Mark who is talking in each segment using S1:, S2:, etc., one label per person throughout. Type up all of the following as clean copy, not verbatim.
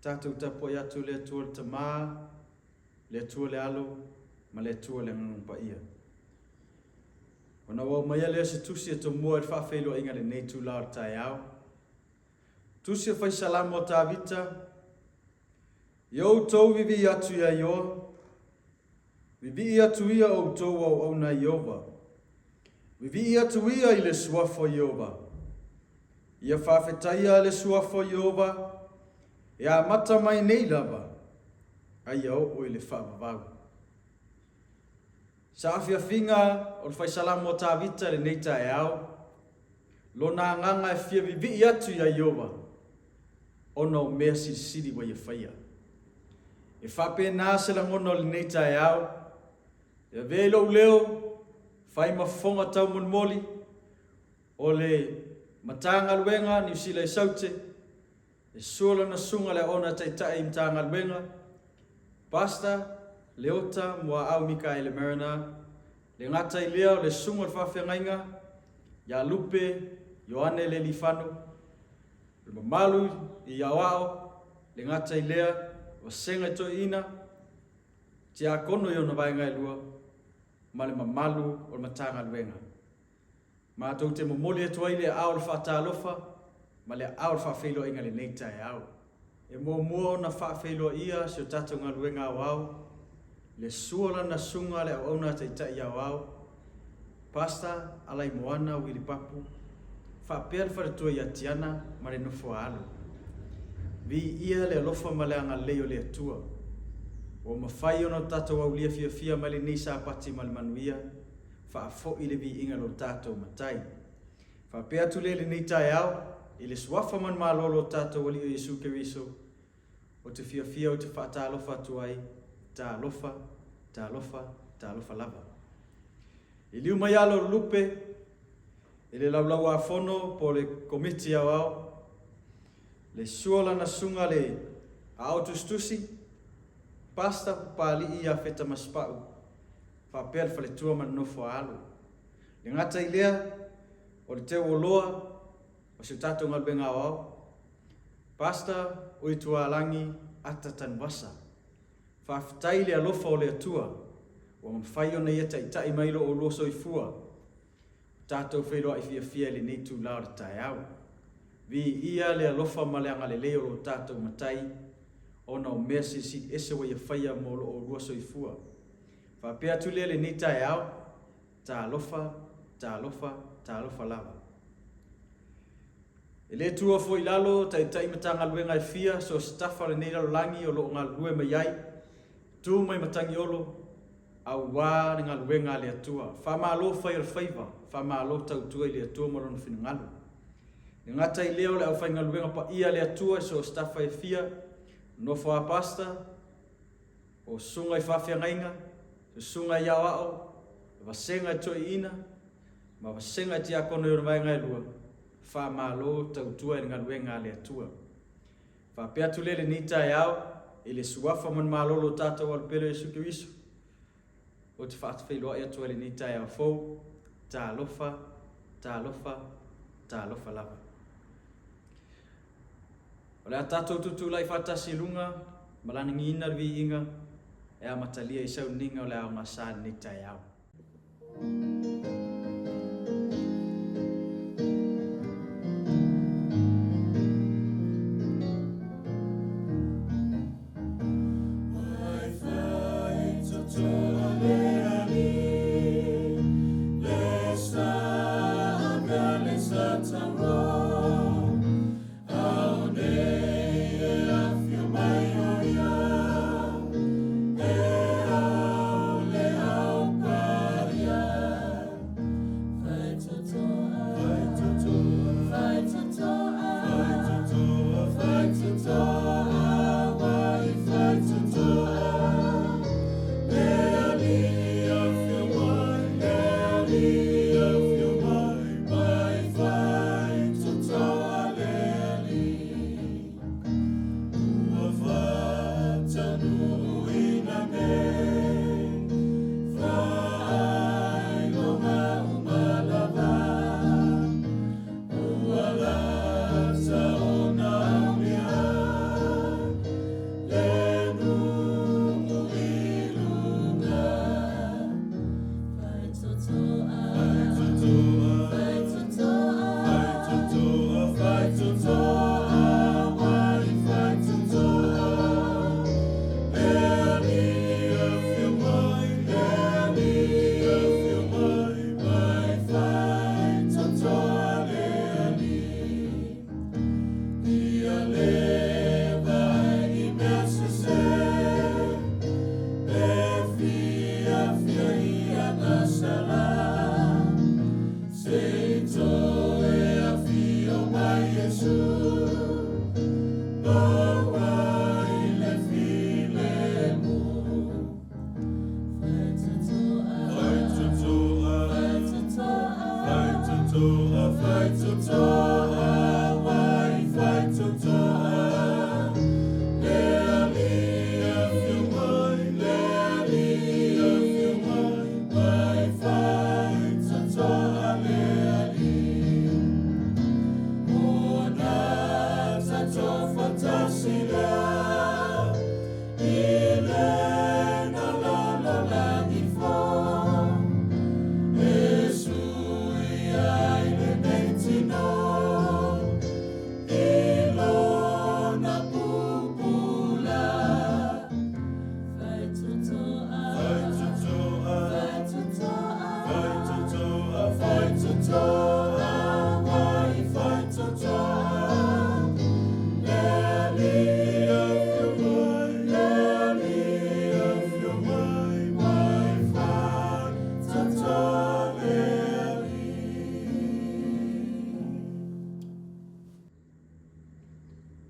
S1: Tatou tapuai atu i le Atua le Tama, le Atua le Alo, ma le Atua le Agaga Paia. Ona ou aumaia lea o se tusi e tomua i le faafeiloaiga i lenei itula o le taeao. Tusi o Faisalamo a Tavita, Ia outou vivii atu ia Ioa, vivii atu ia outou auauna a Ieova, vivii atu ia i le suafa o Ieova. Ia faafetaia le suafa o Ieova e amata mai nei lava, a ia oo i le faavavau. Saafiafiga o le Faisalamo a Tavita i lenei taeao, lona agaga e fia vivii atu iā Ieova ona o mea silisili ua ia faia. E faapena se lagona o lenei taeao, e avea i lou leo, fai ma fofoga taumolimoli o le Matagaluega Niu Sila i Saute, E sua lana susuga le aona taitai Matagaluega, Pastor Leota Muaau Mikaele Mariner, le gata i lea o le susuga o le faafeagaiga ia Lupe Ioane Lealiifano, o le mamalu i Aoao, le gata i lea vasega i toeaiina, tiakono i ona vaega e lua, ma le mamalu o le Matagaluega. Matou te momoli atu ai le aao o le faatalofa ma le aao o le faafeiloaiga i lenei taeao. E muamua ona faafeiloaia si o tatou galuega aoao, le sua o lana susuga le auauna a Taitai Aoao, Pastor Alaimoana Willie Papu, faapea le faletua ia Tiana ma le nofo a alo. Viia le alofa ma le agalelei o le Atua, ua mafai ona tatou aulia fiafia mai lenei Sapati ma le manuia, faafoi le viiga i lo tatou Matai. Faapea atu lea i lenei taeao, i le Suafa manumalo o tatou Alii o Iesu Keriso, ou te fiafia ou te faatalofa atu ai, talofa, talofa, talofa lava. I liu mai alo o le lupe, i le Laulau-a-Fono po o le Komiti Aoao, le sua o lana susuga le Aao Tusitusi, Pastor Papalii Iafeta Masepau, faapea le faletua ma le nofo a alo. Le gata i lea, o le teu oloa o si o tatou galuega aoao, Pastor Uitualagi Ata Tanuvasa. Faafetai i le alofa o le Atua ua mafai ona Ia taitai mai lo oulua soifua, ua tatou feiloai fiafia i lenei itula o le taeao. Viia le alofa ma le agalelei o lo tatou Matai ona o mea silisili ese ua Ia faia mo lo oulua soifua. Faapea atu lea i lenei taeao, Talofa, talofa, talofa lava. E le tuua foi i lalo Taitai Matagaluega e fia, so o se tafa o lenei lalolagi o lo o galulue mai ai, tu mai Matagiolo, auā le galuega a le Atua. Faamalo fai o le faiva, faamalo tautua i le Atua ma Lona finagalo. E le gata i lea o le aufaigaluega paia a le Atua i so o se tafa e fia, nofo a Pastor, o susuga i faafeagaiga, susuga i aoao, vasega i toeaiina, ma vasega i tiakono i ona vaega e lua, faamalo tautua i le galuega a le Atua. Faapea atu lea i lenei taeao, i le Suafa manumalolo o tatou Alupele o Iesu Keriso, ou te faafeiloai atu ai i lenei taeao fou, talofa, talofa, talofa lava. O le a tatou tutulai faatasi i luga ma lanigiina le viiga e amatalia i sauniga o le aoga sa i lenei taeao.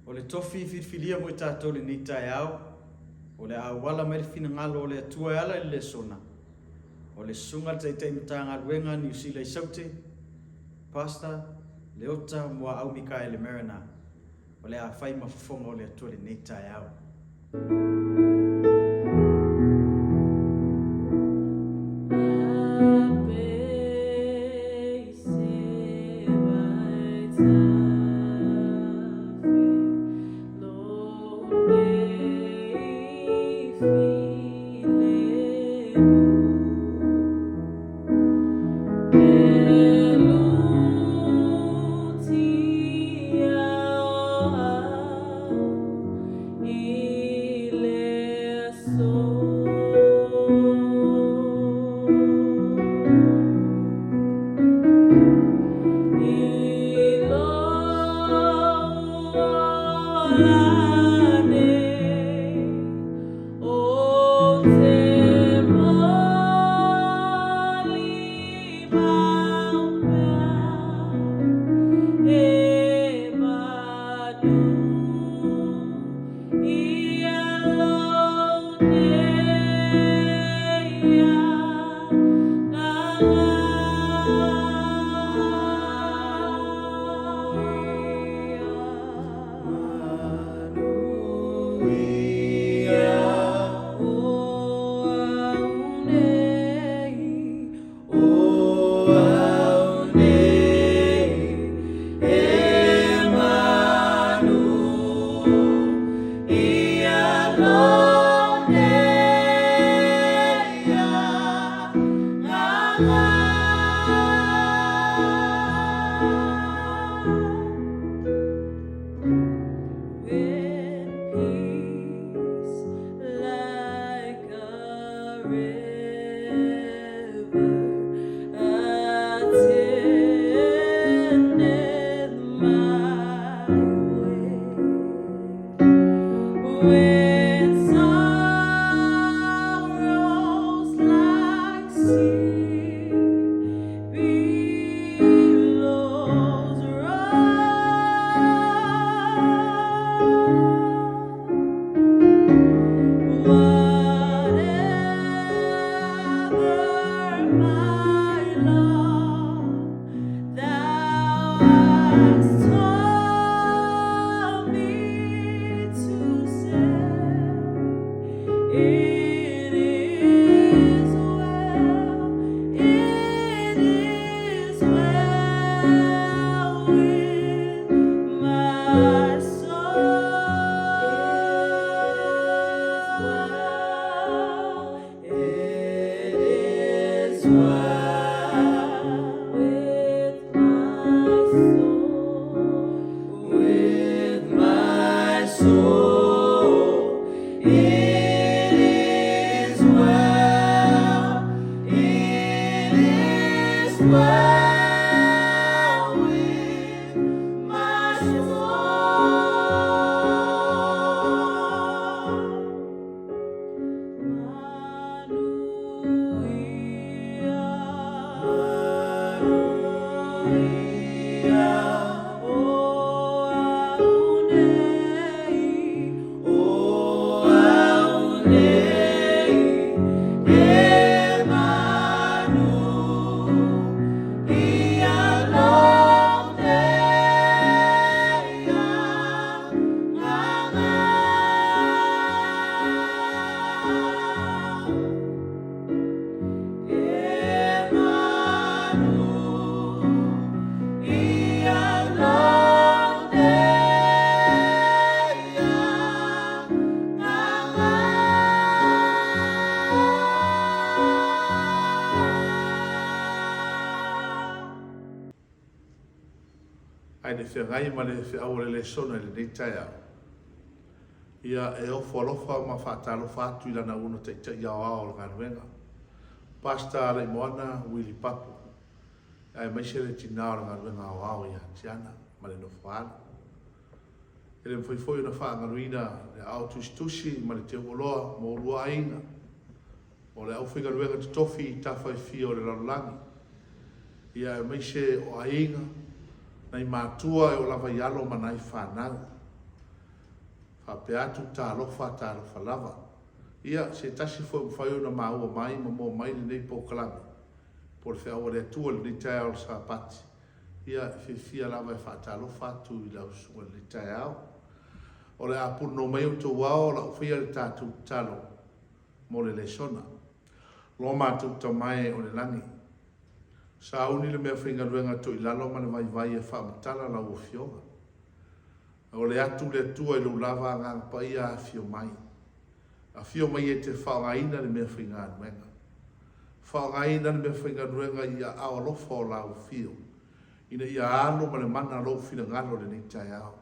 S1: O le tofi filifilia mo i tatou i lenei taeao, o le a auala mai le finagalo o le Atua e ala i le lesona, o le Susuga i le Taitai Matagaluega Niu Sila i Saute, Pastor Leota Muaau Mikaele Mariner, o le a fai ma fofoga o le Atua i lenei taeao.
S2: Ae le feagai ma le feau o le lesona i lenei taeao, ia, e ofo alofa ma faatalofa atu i Lana Auauna Taitai Aoao o le galuega, Pastor Alaimoana Willie Papu, aemaise le tina o le galuega aoao ia Tiana ma le nofo alo. E le mafai foi ona faagaloina le aao tusitusi ma le teuoloa mo oulua aiga, o le aufaigaluega totofi i tafa e fia o le lalolagi, ia aemaise o aiga, nai matua e oo lava i alo ma nai fanau. Faapea atu, Talofa, talofa lava. Ia, se tasi foi ua mafai ona maua mai ma moa mai lenei polokalame, po o le feau a le Atua i lenei taeao o le Sapati, ia, e fiafia lava e faatalofa atu i lau susuga i lenei taeao. O le a punonou mai outou ao o le a ou faia le tatou tatalo mo le lesona. Lo matou Tama e o le lagi, sauni le meafaigaluega toilalo ma le vaivai e faamatala lau Afioga. O le atu le Atua i lou lava Agaga Paia afio mai. Afio mai e te faaaogaina le meafaigaluega. Faaaogaina le meafaigaluega i aao alofa o lau Afio, ina ia alo ma le mana lou finagalo i lenei taeao.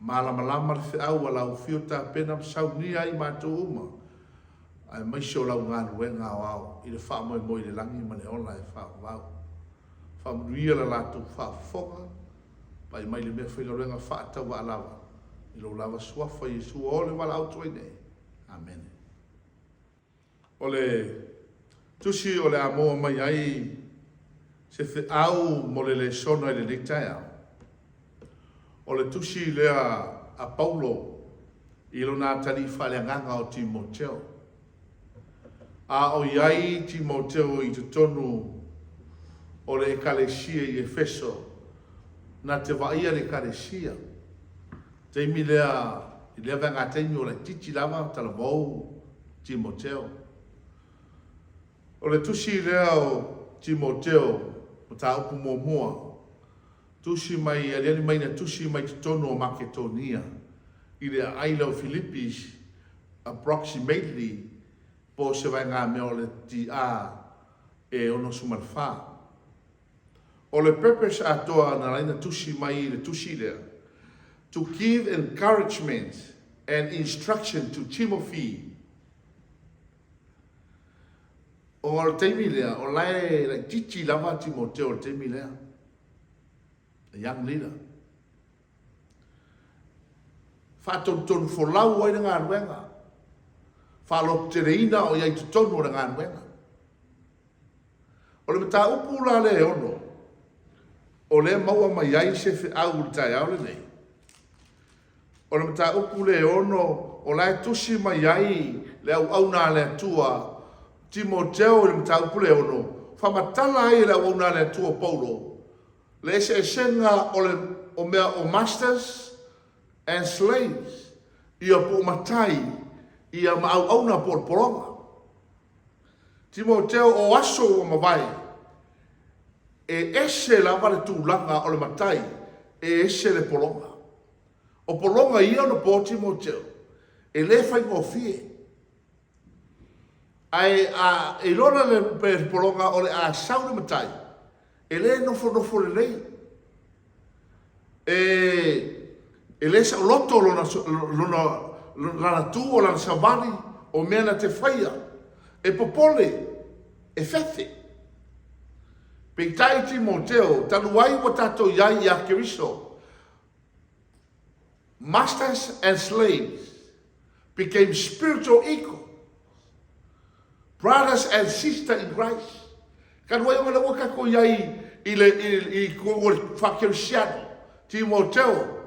S2: Malamalama le feau a lau Afio tapena ma saunia ai matou uma, aemaise o lau galuega aoao i le faamoemoe i le lagi ma le ola e faavavau. Faamanuia la latou faafofoga, pai mai le meafaigaluega faatauvaa lava, i lou lava Suafa Iesu o le valaau atu ai nei. Amene. O le tusi o le a maua mai ai se feau mo le lesona i lenei taeao, o le tusi lea a Paulo i lona atalii faaleagaga o Timoteo. A o i ai Timoteo i totonu o le Ekalesia i Efeso, na te vaaia le Ekalesia. Taimi lea, i lea vaegataimi o laitiiti lava talavou Timoteo. O le tusi lea o Timoteo, mataupu muamua, tusi mai, aliali mai na tusi mai totonu o Maketonia i le aai o Filipis approximately po o se vaegamea o le DR e 64. O le purpose atoa na ala ai na tusi mai i le tusi lea, to give encouragement and instruction to Timothy. Ona o le taimi lea, o la e laitiiti lava Timoteo i le taimi lea, a young leader. Faatonutonu folau ai le galuega, faalototeleina o i ai i totonu o le galuega. O le mataupu la lea e ono, o lea e maua mai ai se feau i le taeao lenei, o le mataupu lea e ono, o la e tusi mai ai le auauna a le Atua Timoteo i le mataupu lea e ono, faamatala ai e le auauna a le Atua o Paulo le eseesega o le o mea o masters and slaves, ia po o matai ia ma auauna po o le pologa. Timoteo o aso ua mavae, e ese lava le tulaga o le matai, e ese le pologa. O pologa ia ona po Timoteo, e le faigofie. Ae a iloa le pologa o le a sau le matai, e le nofonofo lelei. E le saoloto lona, lona, lana tu o lana savali, o mea na te faia. E popole, e fefe. Peitai Timoteo, talu ai ua tatou i ai ia Keriso, masters and slaves became spiritual equal. Brothers and sister in Christ. Talu ai ona lea ua tatou i ai i le i totonu o le faakerisiano, Timoteo,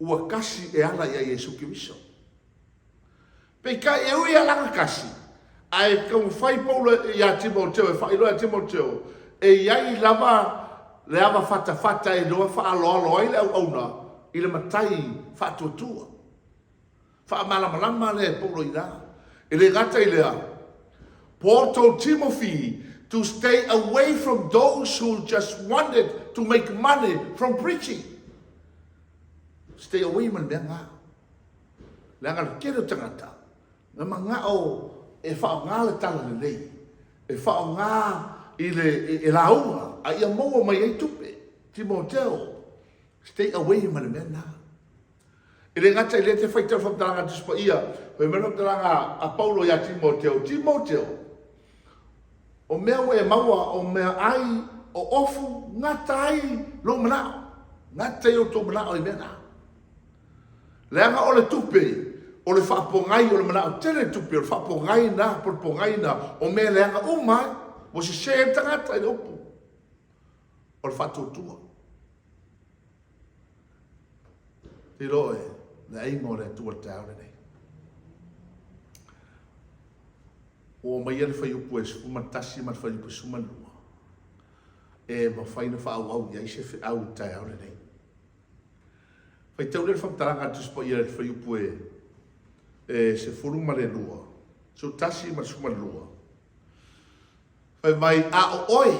S2: ua tasi e ala ia Iesu Keriso. Peitai, e ui lava la na tasi, ae taumafai Paulo ia Timoteo e faailoa ia Timoteo, e i ai lava le ava fatafata e iloa faaaloalo ai le auauna i le matai faatuatua. Faamalamalama lea e Paulo i ina. E le gata i lea, Paul told Timothy to stay away from those who just wanted to make money from preaching. Stay away ma le mea lena. Leaga le tele o tagata, na manao e faaaoga le talalelei, e faaaoga i le e lauga, a ia maua mai ai tupe. Timoteo. Stay away ma le mea lena. E le gata i lea e te faitau le faamatalaga a le Tusi Paia, fai mai le faamatalaga a Paulo ia Timoteo, Timoteo, o mea ua e maua, o mea ai, o ofu, gata ai lou manao, gata i outou manao i mea na. Leaga o le tupe, o le faapogai, o le manao tele le tupe, o le faapogai na, po o le pogai na o mea leaga uma ai. Ua sese ai le tagata i le upu o le faatuatua. Tilo oe, le aiga o le Atua i le taeao lenei. Ua omaia le fuaiupu e 11 ma le fuaiupu e 12 e mafai ona faaauau i ai se feau i le taeao lenei. Faitau lea le faamatalaga a le Tusi Paia i le fuaiupu e 12, 11 ma le 12. Fai mai, a o oe,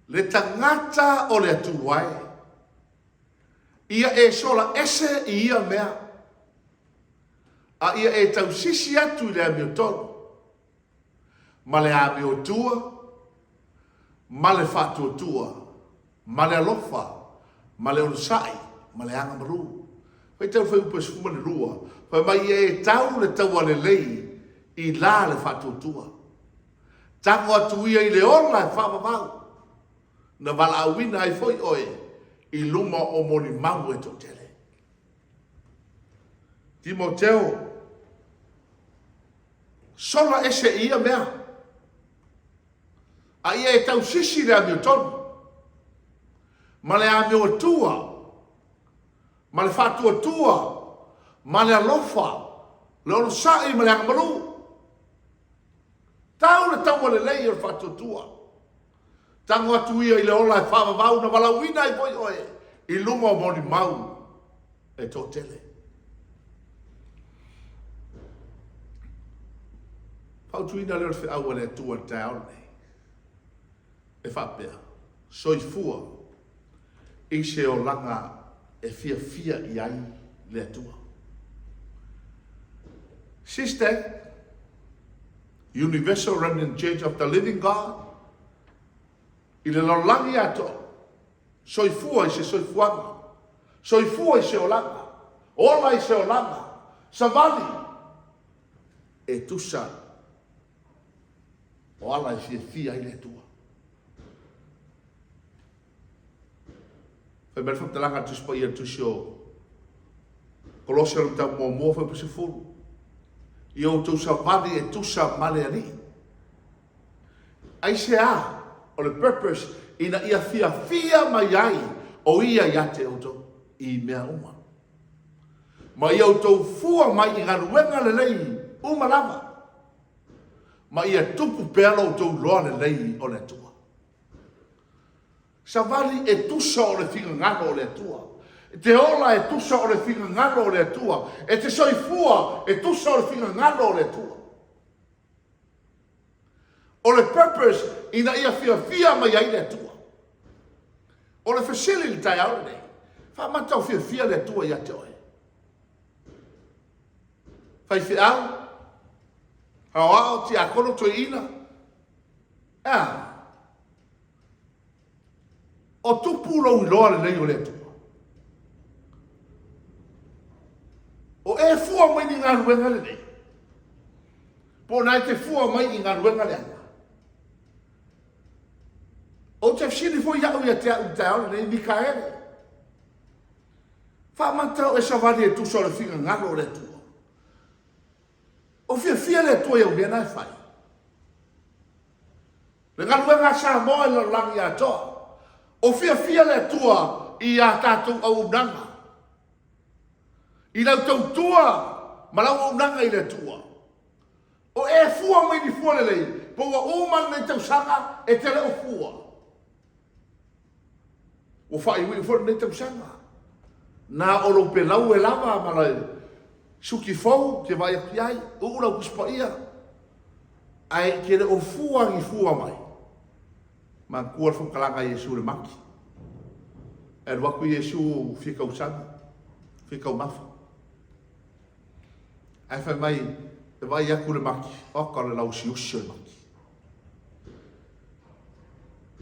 S2: le tagata o le Atua e, ia e sola ese i ia mea, a ia e tausisi atu i le amiotonu, ma le amiotua, ma le faatuatua, ma le alofa, ma le onosai, ma le agamalu. Faitau le fuaiupu e 12, fai mai ia e tau le taua lelei i la le faatuatua. Tago atu ia i le ola e faavavau, na valaauina ai foi oe i luma o molimau e toatele. Timoteo, sola ese i ia mea, a ia e tausisi le amiotonu, ma le amioatua, ma le faatuatua, ma le alofa, le onosai ma le agamalu. Tau le taua lelei o le faatuatua. Tago atu ia i le ola e faavavau na valaauina ai foi oe i luma o molimau e toatele. Fautuina lea o le feau a le Atua i le taeao lenei e faapea, soifua i se olaga e fiafia i ai le Atua. Sister, Universal Remnant Church of the Living God, i le lalolagi atoa, soifua i se soifuaga, soifua i se olaga, ola i se olaga, savali e tusa o ala e fiafia ai le Atua. Fai mai le faamatalaga a le Tusi Paia i le Tusi o Kolose o le Mataupu Muamua, Fuaiupu 10, Ia outou savali e tusa ma le Alii. Aisea? O le purpose ina ia fiafia mai ai o Ia ia te outou i mea uma. Ma ia outou fua mai i galuega lelei uma lava, ma ia tupu pea lo outou iloa lelei o le Atua. Savali e tusa o le finagalo o le Atua. E te ola e tusa o le finagalo o le Atua. E te soifua e tusa o le finagalo o le Atua. O le purpose ina ia fiafia mai ai le Atua. O le fesili i le taeao lenei, faamata o fiafia le Atua ia te oe? Faifeau, aoao, tiakono, toeaina, e a? O tupu lou iloa lelei o le Atua. O e fua mai ni galuega lelei, po o na e te fua mai i galuega leaga. Ou te fesili foi au ia te au i le taeao lenei, Mikaele, faamata o e savali e tusa o le finagalo o le Atua. O fiafia le Atua i au mea na e fai. Le galuega a Samoa i le lalolagi atoa. O fiafia le Atua i a tatou auaunaga. I lau tautua ma lau auaunaga i le Atua. O e fua mai ni fua lelei, po ua uma lenei tausaga e te le o fua. Ua faaiuiu foi lenei tausaga. Na o lou pelaue lava ma le suki fou te vaai atu i ai, uu lau Tusi Paia, ae e te le o fua ni fua mai. Manatua le faamatalaga a Iesu i le mati. E alu atu Iesu fia tausaga, fia taumafa. Ae fai mai, e vaai atu le mati, oka o le lauusiusi o le mati.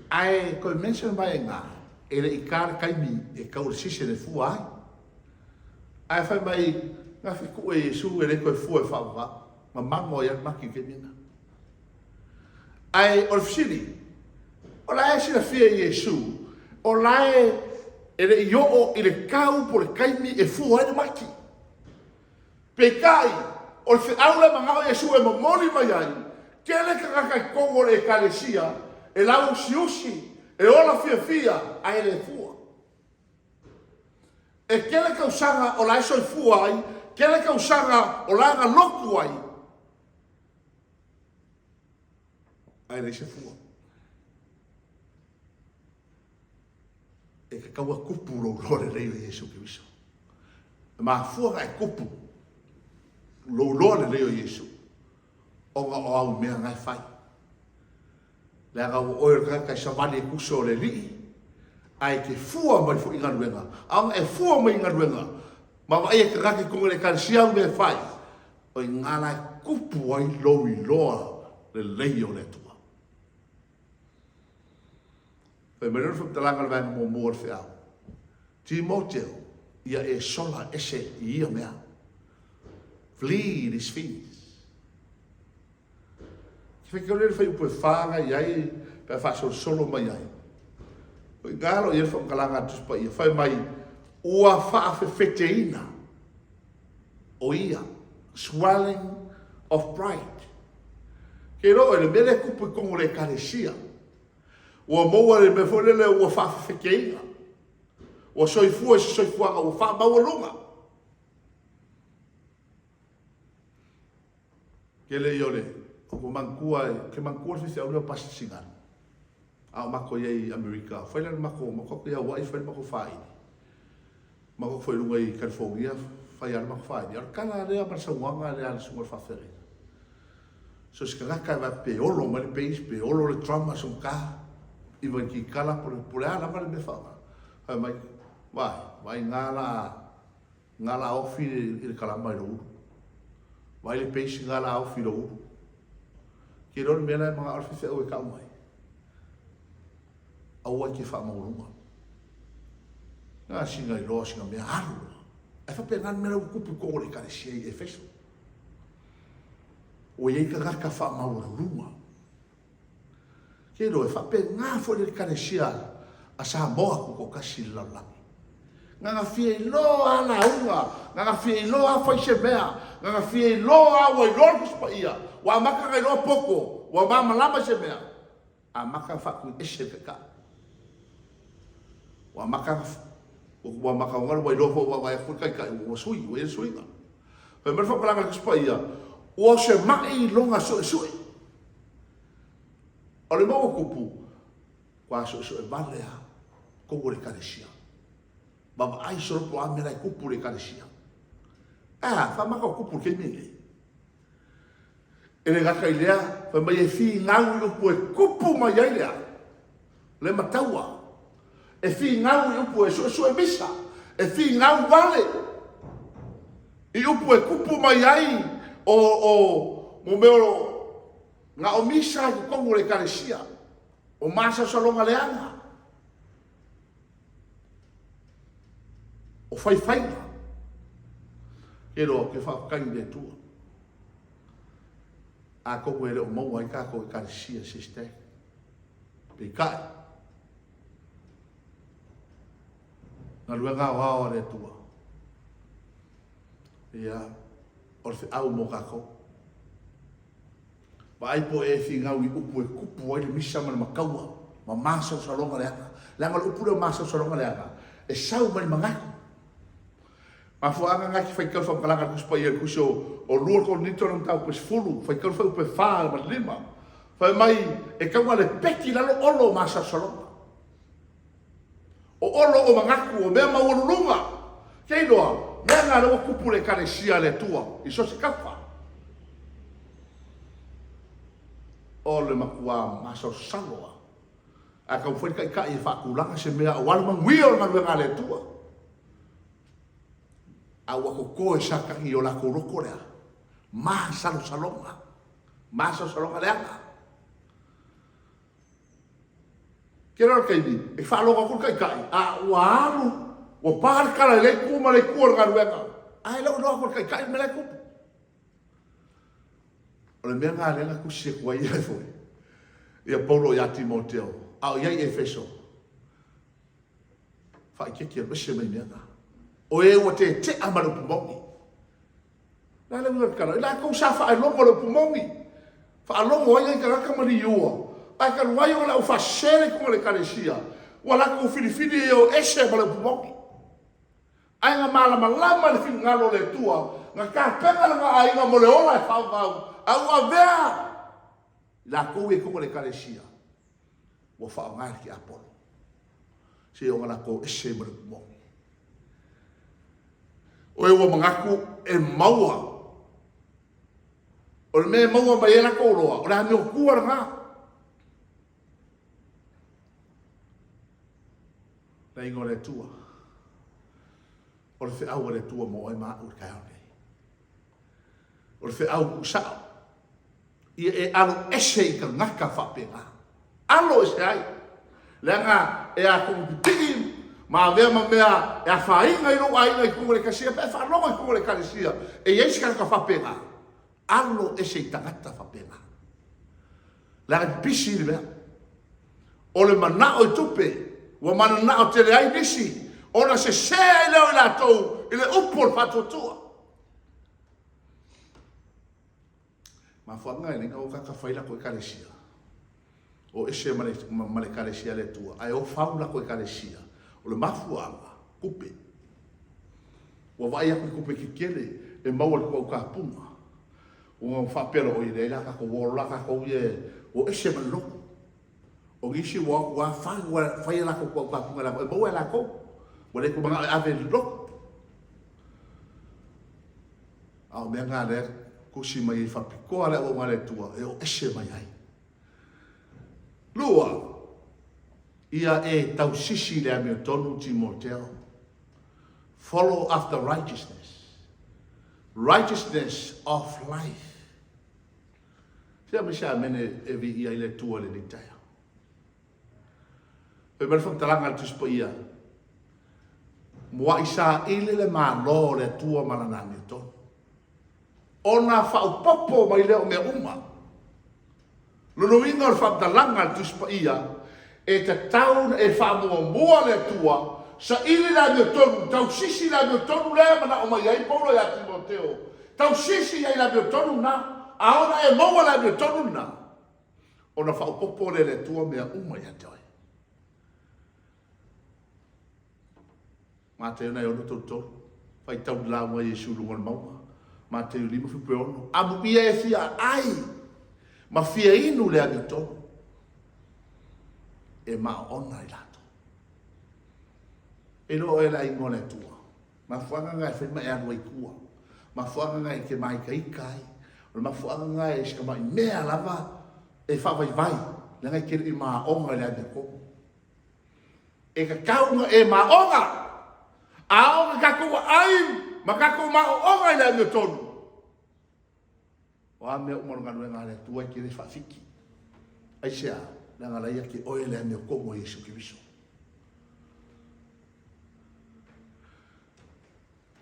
S2: Ae toe mention mai i ina, E le i ta le taimi e tau le season e fua ai. Ae fai mai, gafe kue Iesu e le toe fua e faavavau. Mamago ai lava le mati i le taimi lena. Ae o le fesili, o la e silafia e Iesu, o la e e le i oo i le tau po o le taimi e fua ai le mati. Peitai, o le feau lea e manao Iesu e momoli mai ai, tele tagata i totonu o le Ekalesia e lauusiusi, e ola fiafia ae le fua. E tele tausaga o la e soifua ai, tele tausaga o la e galotu ai, ae leai se fua. E tatau ona tupu lou iloa lelei o Iesu Keriso. E mafua ona e tupu lou iloa lelei o Iesu ona o au mea na e fai. Leaga ua oe o le tagata e savali e tusa o le Alii, ae e te fua mai foi i galuega. A ona e fua mai i galuega, ma vaai e tagata i totonu o le Ekalesia au mea e fai, o i ina la e tupu ai lou iloa lelei o le Atua. Fai mai lea o le faamatalaga o le vaega muamua o le feau, Timoteo, ia e sola ese i ia mea. Flee these things. Ke faitau lea i le fuaiupu e fa na i ai pe a faasolosolo mai ai. O i ina lo i ai le faamatalaga a le Tusi Paia, fai mai, ua faafefeteina o ia, swelling of pride. Ke iloa oe le mea lea e tupu i totonu o le Ekalesia, ua maua le mea foi lele ua faafefeteina, ua soifua i se soifuaga ua faamaualuga. Tele ia o le, ua manatua, ou te manatua le faifeau lea o Pastor Sigalo, a o matou i ai i Amerika, fai la le matou, matou o atu i Hawaii fai le matou faili, matou o atu foi i luga i California fai lava le matou faili, a o le tala lava lea ma le saunoaga lea a le susuga i le faafeagaiga, so o se tagata e vaai atu pe olo mai le bass, pe olo le drummer i sona ta, iva i le kitala po o le a lava le mea e faaaoga, fai mai, vaai, vaai na la a Nga la ofi i le kalama i lou ulu. Vaai le peisi nga la ofi i lou ulu. Ke iloa le mea la e manao le faifeau e tau mai. Aua e te faamaualuga. Nga sina iloa sina mea alu loa. Ae faapena le mea la ua tupu i totonu o le Ekalesia i Efeso. Ua i ai tagata faamaualuluga. Ke iloa, e faapena foi le Ekalesia a Samoa tutoatasi i le lalolagi. Na na fia iloa lava lauga, na na fia iloa lava fai se mea, na na fia iloa lava ua iloa le Tusi Paia, ua amata ona iloa poto, ua malamalama i se mea, amata ona faatuiese le Taitai. Ua amata ona, ua amata ona ua iloa foi ua vaavaai atu foi le Taitai ua sui, ua i ai le suiga. Fai mai le faamatalaga a le Tusi Paia, ua se mai i lona suesue. O le mea ua tupu, ua suesue vale lava totonu o le Ekalesia. Vaavaai solo po o a mea la e tupu i le Ekalesia. Ae a, faamata o tupu i le taimi lenei. E le gata i lea, fai mai e finau i upu e tupu mai ai le a? Le mataua. E finau i upu e suesue misa. E finau vale i upu e tupu mai ai o, o, mo mea o, na o misa i totonu o le Ekalesia. O masalosaloga leaga. O faifaiga. Ke iloa, ou te faafetai i le Atua. Atonu e le o maua ai tatou Ekalesia i se isi taimi. Peitai, galuega aoao a le Atua, ia, o le feau mo tatou. Vaai po o e finau i upu e tupu ai le misa ma le mataua ma masalosaloga leaga. Leaga o le upu lea o masalosaloga leaga, e sau mai le manatu. Mafuaaga na e te faitau le faamatalaga a le Tusi Paia i le Tusi o 2 Korinito lona mataupu e 10, faitau le fuaiupu e 4 ma le 5. Fai mai, e tatau ona lepeti i lalo olo o masalosaloga. O olo o manatu, o mea maualuluga. Ke iloa, mea na lea ua tupu i le Ekalesia a le Atua i so o se tafa. O le matua masalosalo lava. Ae taumafai le Taitai e faatulaga se mea aua le manuia o le galuega a le Atua. A ua toto e Satani i o latou loto lea masalosaloga, masalosaloga leaga. Tele o le taimi, e faalogo atu le taitai, a ua alu, ua pa le tala i lea itu ma le itu o le galuega, ae le o iloa atu e le taitai le mea la e tupu. O le mea lena lea na tusi atu ai ia foi ia Paulo ia Timoteo, a o i ai i Efeso, faaeteete alu ese mai mea na. O e ua tetea ma le upu moni. O le a le uiga o le tala? O i latou sa faailoga le upu moni, faalogo ai nai tagata ma liua, ae talu ai ona o le aufaasese la e i totonu o le Ekalesia, ua latou filifili e o ese ma le upu moni. Ae na malamalama i le finagalo o le Atua, na tapena lona aiga mo le ola e faavavau, ae ua avea i latou ia i totonu o le Ekalesia ua faaaoga e le tiapolo seia o latou o ese ai ma le upu moni. O e ua manatu e maua, o le mea e maua mai ai a latou oloa, o le amiotua lena. Le aiga o le Atua, o le feau a le Atua mo oe ma au i le taeao lenei. O le feau tuusao, ia e alo ese i tagata faapena. Alo ese ai, leaga e a pipii ma avea ma mea e afaina ai lou aiga i totonu o le ekalesia, pe a e faalogo i totonu o le ekalesia e i ai se tagata faapena, alo ese i tagata faapena. Leaga e pipisi le mea. O le manao i tupe, ua mananao tele ai nisi, ona sese ai lea o i latou i le upu o le faatuatua. Mafuaaga e ala ai ona o tagata fai latou ekalesia, o ese ma le ekalesia a le Atua, ae o fau latou ekalesia. O le mafuaaga, tupe. Ua vaai atu i tupe tetele e maua i le taukapuga. Ua faapea loa, oi leai la tatou o loa la tatou ia e o ese ma le lotu. O nisi ua o atu lava fai, ua fai a latou taukapuga e maua e latou. Ua le toe manao e ave i le lotu. A o mea na lea e tusi mai ai faapitoa le auauna a le Atua e o ese mai ai. Lua, ia e tausisi i le amiotonu Timoteo. Follow after righteousness. Righteousness of life. Se aumai se amene e viia ai le Atua i lenei taeao. Fai mai le faamatalaga a le Tusi Paia, Muai saili le Malo o le Atua ma Lana amiotonu, ona faaopoopo mai lea o mea uma. Lona uiga o le faamatalaga a le Tusi Paia, e tatau ona e faamuamua le Atua, saili le amiotonu, tausisi le amiotonu lea e manao mai ai Paulo ia Timoteo, tausisi i ai i le amiotonu lena, a ona e maua le amiotonu lena, ona faaopoopo lea e le Atua mea uma ia te oe. Mateo 6:33, faitau le lauga a Iesu i luga o le mauga. Mateo 5:6, amuia e fia ai ma fia inu le amiotonu, e maona i latou. E iloa oe le aiga o le Atua. Mafuaaga na e fai ma e alu ai i tua. Mafuaaga na e te māitaita ai. O le mafuaaga na e si tamai mea lava e faavaivai, leaga e te le i maona i le amiotonu. E tatau ona e maona. A oo ina tatou aai ma tatou maoona i le amiotonu, o a mea uma o le galuega a le Atua e te le faafiki. Aisea? Leaga la ia te oe le amiotonu a Iesu Keriso.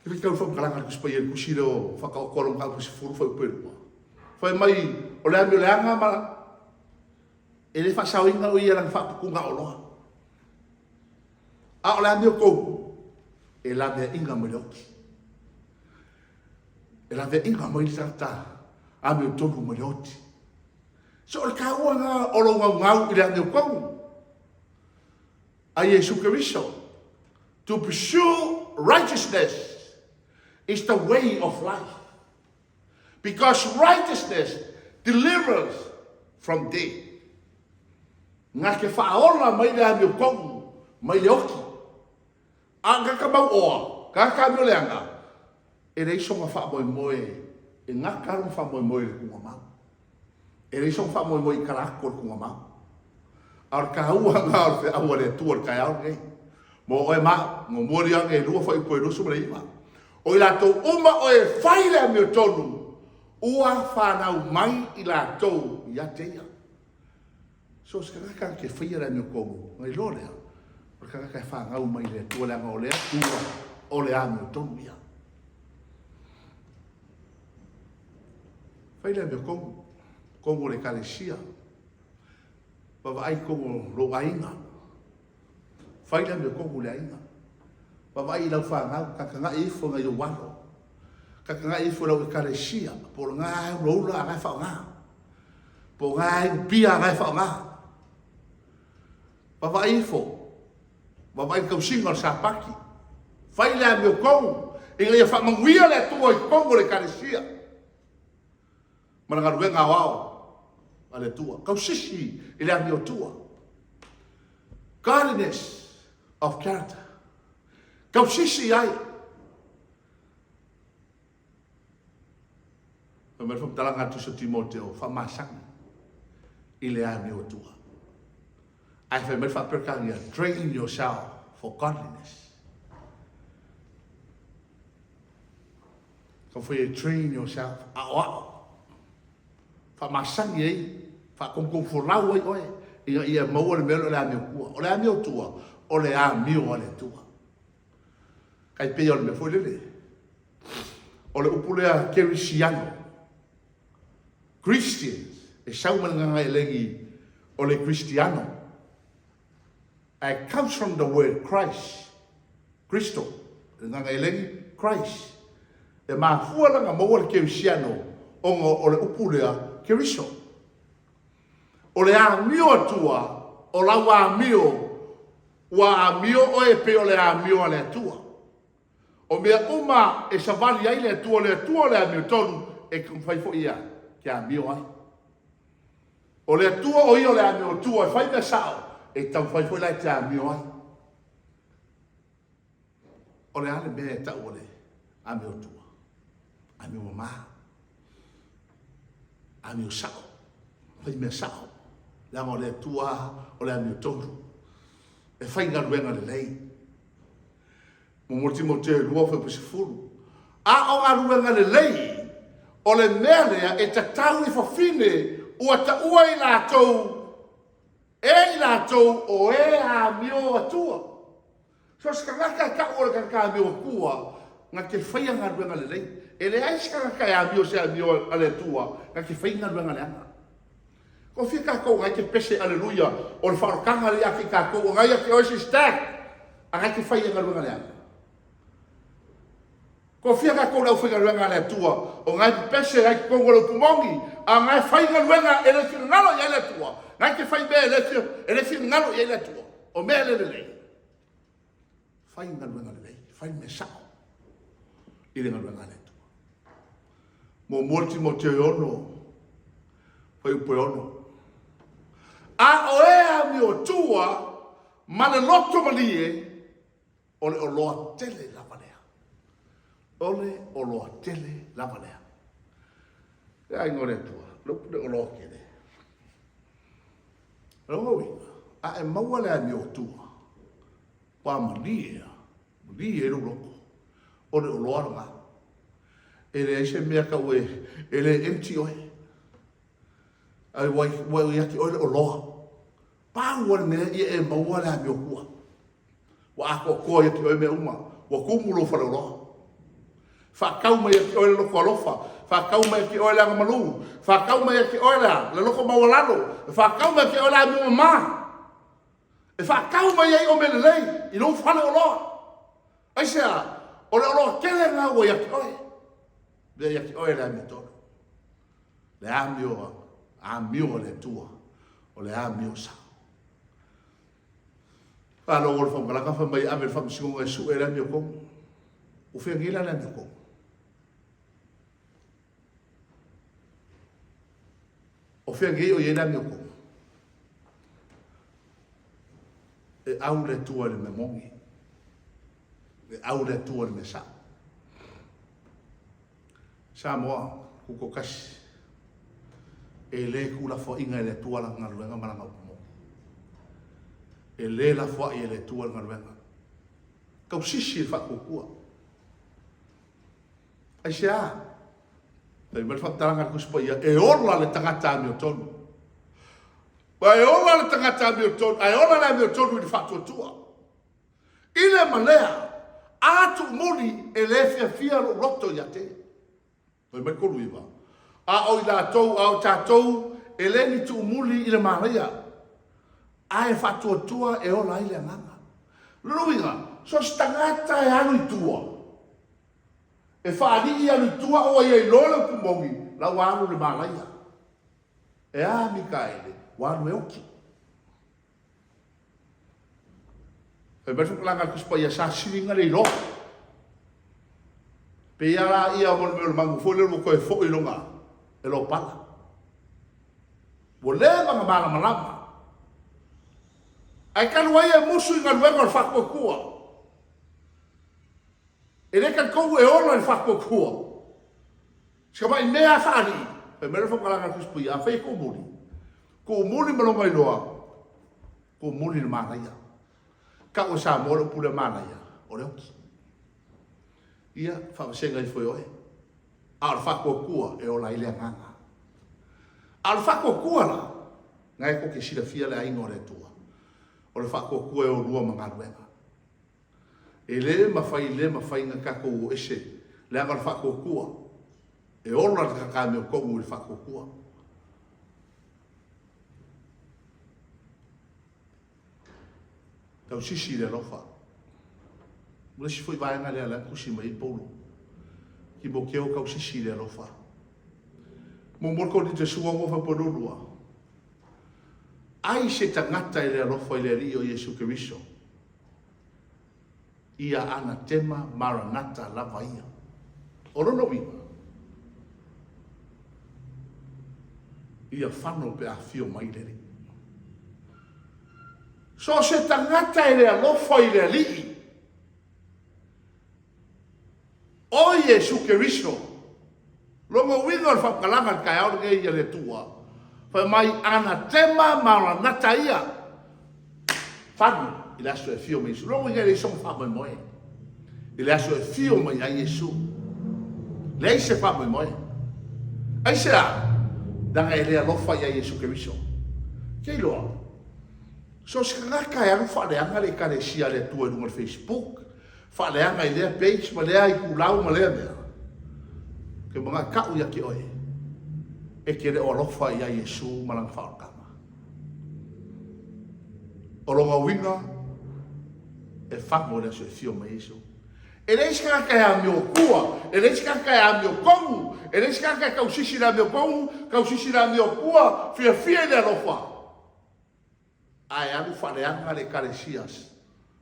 S2: Te faitau le faamatalaga a le Tusi Paia i le tusi lea o Whakaoto a le Mataupu 10 fuaiupu e 2. Fai mai o le amio leaga ma e le faasaoina o ia i lana faaputuga oloa. A o le amiotonu e laveaiina mai le oti. E laveaiina mai le tagata amiotonu mai le oti. So o le taua lena o lou naunau i le amiotonu a Iesu Keriso. To pursue righteousness is the way of life. Because righteousness delivers from death. Na te faaola mai le amiotonu mai le oti. A o tagata mauoa, tagata amioleaga, e leai sona faamoemoe, e gata lona faamoemoe i le tuugamau. E leai sona faamoemoe i tala atu o le tuugamau. A o le taua lena o le feau a le Atua i le taeao lenei. Mo oe ma au, muamua Ioane e 2 fuaiupu e 29. O i latou uma o e fai le amiotonu, ua fanau mai i latou ia te ia. So o se tagata na te faia le amiotonu, ona iloa lea, o le tagata e fanau mai i le Atua, leaga o le Atua o le amiotonu ia. Fai le amiotonu, tonu o le ekalesia, vaavaai tonu o lou aiga, fai le amiotonu i le aiga, vaavaai i lau fanau, tagatagai ifo i nai ou alo, tagatagai ifo i lau ekalesia, po o lena e ulaula a o la e faaaoga. Po o na e inupia na e faaaoga. Vaavaai ifo, vaavaai i le tausiga o le Sapati. Fai le amiotonu ina ia faamanuia le Atua i totonu o le Ekalesia ma le galuega aoao a le Atua. Tausisi i le amiotua. Godliness of character. Tausisi i ai. Fai mai le faamatalaga a le Tusi o Timoteo, faamasani i le amio Atua. Ae fai mai le faa-Peretania, train yourself for godliness. Taumafai e train yourself, aoao, faamasani ai, faatonutonufolau ai oe, ina ia maua le mea lea o le amio tua. O le amio tua, o le amio a le Atua. Tai pei o le mea foi lele, o le upu lea kerisiano, Christians, e sau mai le agaga elegi o le Kristiano. Ae comes from the word Christ, Kristo, le agaga elegi, Christ. E mafua la ona maua le kerisiano ona o le upu lea Keriso. O le amio Atua, o lau amio Ua amio oe e pei o le amio a le Atua. O mea uma e savali ai le Atua, o le Atua o le amiotonu, e taumafai foi ia te amio ai. O le Atua o ia o le amiotua e fai mea sao, e taumafai foi la e te amio ai. O le a le mea e tau o le amiotua? Amio mama. Amio sao. Fai mea sao. Leaga o le Atua o le amiotonu. E fai galuega lelei. Muamua Timoteo 2 fuaiupu 10. A o galuega lelei, o le mea lea e tatau i fafine ua taua i latou e i latou o e amio Atua. So o se tagata e tau o le tagata amio Atua na te faia galuega lelei. E leai se tagata e amio se amio a le Atua na te faia galuega leaga. Ko fia tatou ngai te pese aleluia o le faaolataga lea ia te i tatou o ngai ia te oe sister a ngai te faia galuega leaga. Ko fia tatou le aufaigaluega a le Atua o ngai pepese ngai totonu o le upu moni a ngai fai galuega e le finagalo i ai le Atua ngai te fai mea e le e le finagalo i ai le Atua o mea le lelei. Fai galuega lelei, fai mea sao i le galuega a le Atua. Muamua le Timoteo e ono, fuaiupu e ono. A o e amiotua ma le loto malie, o le oloa tele lava lea. O le oloa tele lava lea. Le aiga o le Atua, le upu le oloa tele. O lona uiga, a e maua le amiotua, ua malie a, malie ai lou loto, o le oloa lena. E leai se mea tau e, e le empty oe. Ae ua, ua ia te oe le oloa. Pau lava le mea ia e maua le amiotua. Ua atoatoa ia te oe mea uma. Ua tumu lou faleoloa. Faatau mai ia te oe le loto alofa. Faatau mai ia te oe le agamalu. Faatau mai ia te oe le, le loto maualalo. Faatau mai ia te oe le amio mama. E faatau mai ai o mea lelei i lou faleoloa. Aisea? O le oloa tele lena ua ia te oe. Lea ia te oe le amiotonu. Le amio, amio a le Atua. O le amio sao. Faalogo le faamatalaga fai mai ave le faamasinoga e sue le amiotonu. O fea nei la le amiotonu? O fea nei o i ai le amiotonu? E au le Atua i le mea moni. E au le Atua i le mea sao. Samoa, tutoatasi, e le tuulafoaiina e le Atua lana galuega ma lana upu moni. E le lafoai e le Atua le galuega. Tausisi le faatuatua. Aisea? Fai mai le faamatalaga a le Tusi Paia, e ola le tagata amiotonu. Aua e ola le tagata amiotonu, ae ola le amiotonu i le faatuatua. I le ma lea, a tuumuli e le fiafia lou loto ia te ia. Fai mai le 39, A o i latou, a o tatou, e le ni tuumuli i le manaia, ae faatuatua e ola ai le agaga. O lona uiga, so o se tagata e alu i tua, e faalii alu i tua aua ia iloa le upu moni, la ua alu i le malaia. E a Mikaele, ua alu e oti. Fai mai le faamatalaga a le Tusi Paia, sa sili na le iloa. Pei lava la ia mo le mea o le magu foi lea ua toe foi lona e lopala. Ua leva na malamalama. Ae talu ai e musu i galuega o le faatuatua. E le talitonu e ola i le faatuatua. Si tamai mea a faalii, fai mai le faamatalaga a le Tusi Paia, afai e tuumuli, tuumuli ma lona iloa, tuumuli i le manaia. Tau e Samoa le upu lea manaia, o le oti. Ia, faavasega ifo e oe. A o le faatuatua e ola ai le agaga. A o le faatuatua la, na e tou te silafia le aiga o le Atua. O le faatuatua e o lua ma galuega. E le mafai le mafai na tatou o ese leaga o le faatuatua. E ola le tagata amiotonu i le faatuatua. Tausisi i le alofa. O le isi foi vaega lea la tusi mai ai Paulo. Timoteo tausisi i le alofa. Muamua le Korinito e sua mo faapuanua. Ai se tagata e le alofa i le Alii o Iesu Keriso. Ia anatema Maranata lava ia. O lona uiga, ia fano pe a afio mai le Alii. So o se tagata e le alofa i le Alii, O Iesu Keriso. Lona uiga o le faamatalaga i le taeao lenei ia le Atua, fai mai, Anatema Maranata ia, fano i le aso e afio mai Iesu. Lona uiga e leai sona faamoemoe i le aso e afio mai ai Iesu. Leai se faamoemoe. Aisea? Leaga e le alofa ia Iesu Keriso. Ke iloa, so o se tagata e alu faaleaga le Ekalesia a le Atua i luga o le Facebook, Faaleaga i lea page ma lea itulau ma lea mea. Ke manao kau ia te oe, e te le o alofa ia Iesu ma lana faaolataga. O lona uiga, e fago i le aso e afio mai Iesu. E leai se tagata e amio tua, e leai se tagata e amio tonu, e leai se tagata e tausisi i le amio tonu, tausisi i le amio tua, fiafia i le alofa. Ae alu faaleaga le Ekalesia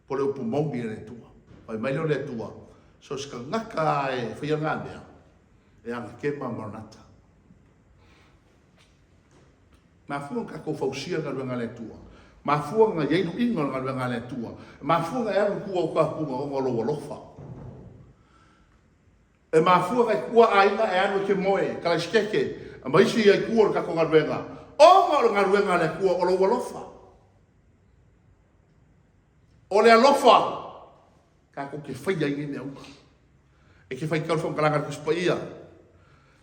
S2: po le upu moni a le Atua. Fai mai lea o le Atua, so o se tagata lava e faia lena mea, e anakema Maranata. Mafua ona tatou fausia le galuega a le Atua. Mafua ona i ai luiga o le galuega a le Atua. Mafua ona e alu i tua o tapuga ona o lou alofa. E mafua na i tua aiga e alu e te moe, Karaisiteke, ma isi ai tua o le tatou galuega, ona o le galuega a le Atua o lou alofa. O le alofa tatou te faia ai nei mea uma. E te faitau le faamatalaga a le Tusi Paia,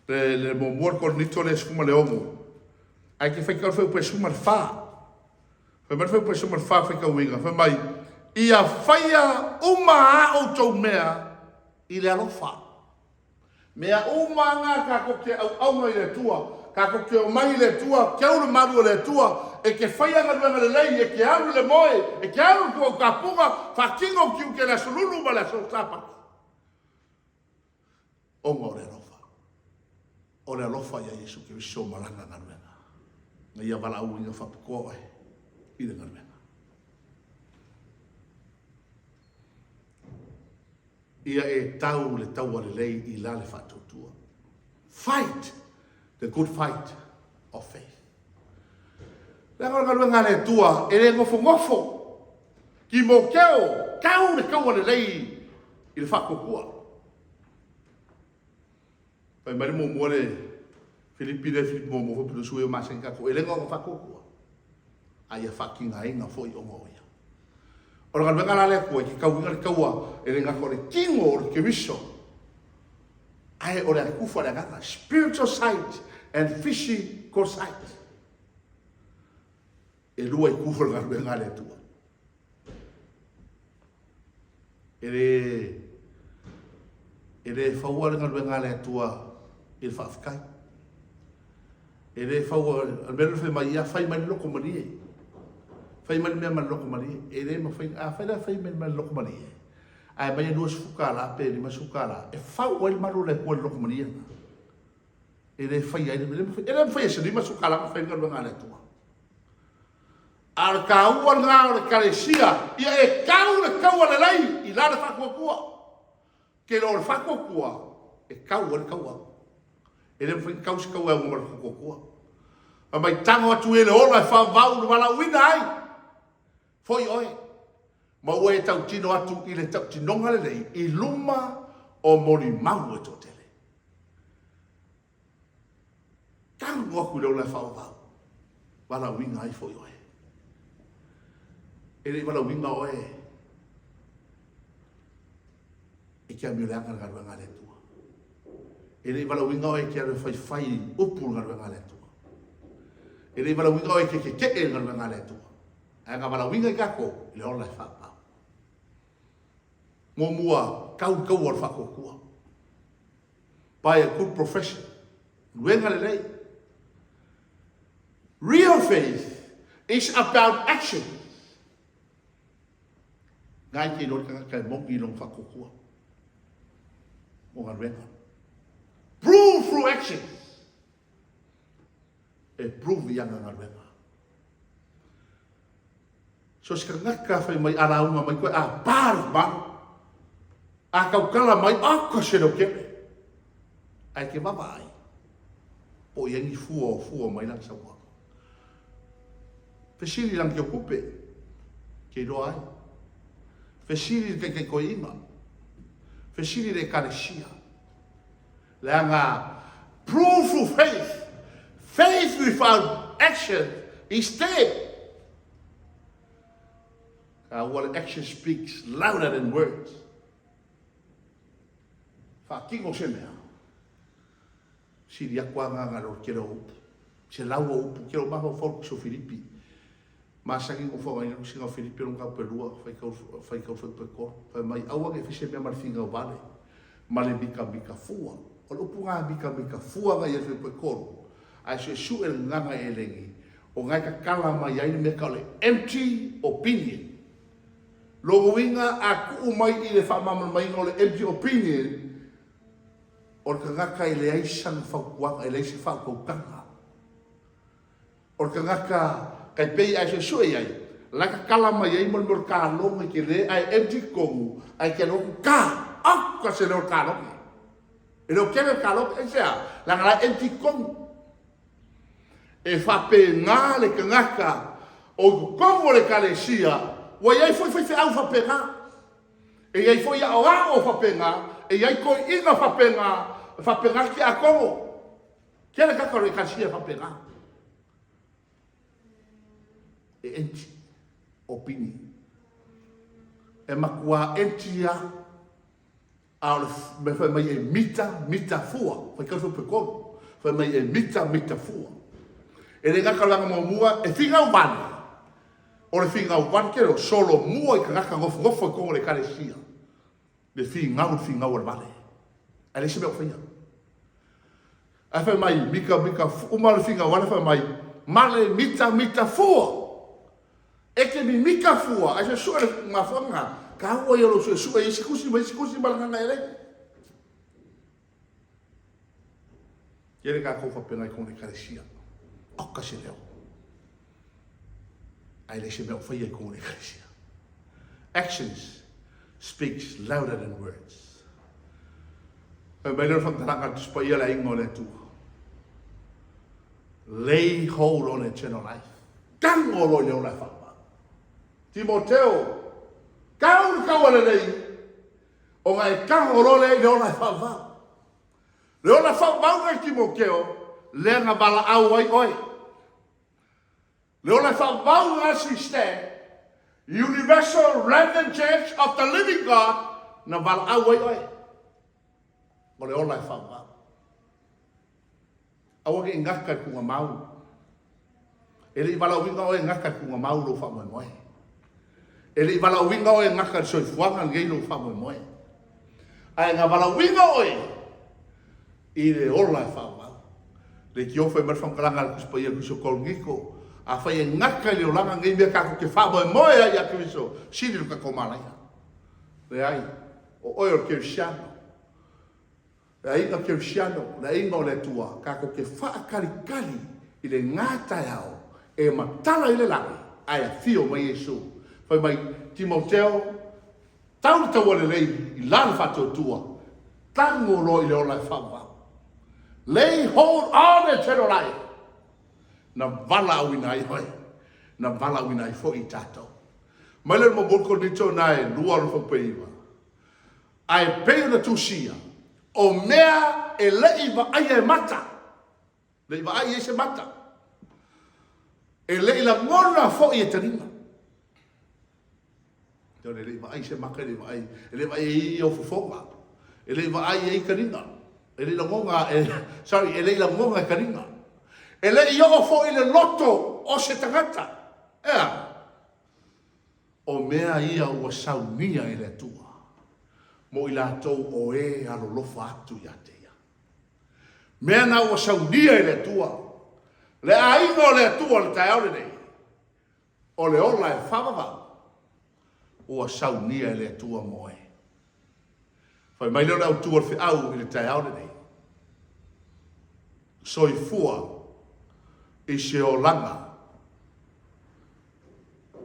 S2: le, le muamua le Korinito le 16, ae te faitau le fuaiupu e 14. Fai mai le fuaiupu e 14 faitauina, fai mai, Ia faia uma a outou mea i le alofa. Mea uma na tatou te auauna i le Atua, tatou te omai i le Atua, keu le malu o le Atua, e te faia galuega lelei, e te alu i le moe, e te alu i le tuau tapuga, faatino ou tiute i le aso Lulu ma le aso Sapati. Ona o le alofa. O le alofa ia Iesu Keriso ma Lana galuega, na Ia valaauina faapitoa oe i le galuega. Ia e tau le taua lelei i la le faatuatua. Fight the good fight of faith. Leaga o le galuega a le Atua e le nofonofo. Timoteo, tau le taua lelei i le faatuatua. Fai mai le muamua le Filipi lea Filipi muamua foi pito sui o masani tatou e le na ona faatuatua a ia faatigaina foi ona o ia. O le galuega la a le Atua e te tauina le taua e le gata o le tino o le Keriso ae o le atufa o le agaga, spiritual sight and physical sight. E lua itu o le galuega a le Atua. E le, e le faua le galuega a le Atua i le faafetai. E le faua, o le mea lea fai mai, ia fai mai le loto malie. Fai mai le mea ma le loto malie. E le mafai, afai la e fai mai ma le loto malie, ae aumai e $20 pe $50, e fau ai le malu o le Atua i le loto malie lena. E le faia ai, e le mafai e se $50 ona fai le galuega a le Atua. A o le taua lena o le Ekalesia, ia e tau le taua lelei i la le faatuatua. Ke o le faatuatua e tau ai le taua. E le mafai ona tau se taua e auga ma le faatuatua. Fai mai tago atu e le ola e faavavau na valaauina ai. Foi oe ma ua e tautino atu i le tautinoga lelei i luma o molimau e toatele. Tago atu i le ola e faavavau, valaauina ai foi oe. E le i valaauina oe e te amio leaga le galuega a le Atua. E le i valaauina oe e te alu e faifai upu le galuega a le Atua. E le i valaauina oe e te tetee le galuega a le Atua. Ae na valaauina i tatou i le ola e faapau. Muamua, tau le taua o le faatuatua. By a good profession. Luega lelei. Real faith is about action. Ngai te iloa le tagata e moni i lona faatuatua mo galuega. Prove through actions. E prove i ana galuega. So se tagata fai mai a lauga mai koe a pa le malo. A tautala mai aka se leo kele. Ae ke vaavaai po o i ai ni fua o fua mai lana saunoaga. Fesili i lana teutupe, ke iloa ai. Fesili i le taitaitoeaina. Fesili i le Ekalesia. Leaga prove through faith. Faith without action is dead. Taua le action speaks louder than words. Faatino se mea. Sili atu a gaga i lo le tele o upu. Se lau o upu, tele o mafaufau le Tusi o Filipi. Masani ona faaaogaina le tusiga o Filipi o le mataupu e lua, faitau faitau fuaiupu e tolu. Fai mai, Aua ne i fai se mea ma le finau vale, ma le mikamika fua. O le upu lena mikamika fua na i ai le fuaiupu e tolu, ae suesue le gagana elegi, o na e tatala mai ai le mea tau o le empty opinion. Lona uiga a tuu mai i le faamalamalamaina o le empty opinion, o le tagata e leai sana fautuaga, e leai se faautautaga. O le tagata kai pei ae suesue i ai, la e tatala mai ai mo le mea o le taloge tele ae empty totonu ae te alu atu ta, oka se leo o le taloge. E le o tele le taloge, aisea? Leaga la e empty totonu. E faapena le tagata o i totonu o le Ekalesia, ua i ai foi faifeau faapena. E i ai foi aoao faapena, e i ai toeaiina faapena, e faapena le tiakono. Tele tagata o le Ekalesia e faapena. E empty opinion. E matuā empty lava. A o le mea fai mai e mita, mita fua. Faitau fuaiupu e tolu. Fai mai e mita, mita fua. E le gata o le aga muamua, e finau vale. O le finau vale tele o solomua i tagata nofonofo i totonu o le Ekalesia. Le finau, le finau o le vale. Ae leai se mea o faia. Ae fai mai, mita, mita, uma le finau vale fai mai, male, mita, mita fua. E te mimita fua, ae suesue le mafuaaga lena, taua ia o lou suesue i isi tusi ma isi tusi ma le agaga elegi. Tele tatou faapena i totonu o le Ekalesia. Oka se leo. Ae le se mea o faia i totonu o le Ekalesia. Actions speaks louder than words. Fai mai lea o le faamatalaga a le Tusi Paia le aiga o le Atua. Lay hold on eternal life. Tago loa i le ola e faamama. Timoteo, tau le taua lelei, ona e tago loa lea i le ola e faamama. Le ola faamau lea Timoteo, lea na valaau ai oe. Le ola faamau lea sister, Universal Remnant Church of the Living God, na valaau ai oe. O le ola e faamau. Aua ne i gata i le tuugamau. E le i valaauina oe e gata i le tuugamau lou faamoemoe. E le i valaauina oe e gata i le soifuaga lenei lou faamoemoe. Ae na valaauina oe i le ola e faavavau. Leitio fai mai le faamatalaga a le Tusi Paia i le Tusi o Korinito, Afai e gata i le olaga lenei mea tatou te faamoemoe ai ia Keriso, sili lo tatou malaia. Leai, o oe o le kerisiano. Le aiga kerisiano, le aiga o le Atua, tatou te faatalitali i lena taeao e matala i le lagi ae afio mai Iesu. Fai mai, Timoteo, Tau le taua lelei i la le faatuatua, tago loa i le ola e faavavau. Lay hold on eternal life. Na valaauina ai oe, na valaauina ai foi i tatou. Mai le momoli Korinito na e lua lona faupe iva. Ae pei ona tusia, o mea e le i vaaia e mata, le i vaai ai se mata, e le i lagona foi e taliga. E le i vaai se maka, e le i vaai, e le i vaai ai ia fofoga, e le i vaai ai taliga, e le i lagona, e, sorry, e le i lagona e taliga. E le i oo foi i le loto o se tagata. E a? O mea ia ua saunia e le Atua mo i latou o e alolofa atu ia te ia. Mea na ua saunia e le Atua, le aiga o le Atua i le taeao lenei, O le ola e faavavau ua saunia e le Atua mo oe. Fai mai lea o le autu o le feau i le taeao lenei, Soifua i se olaga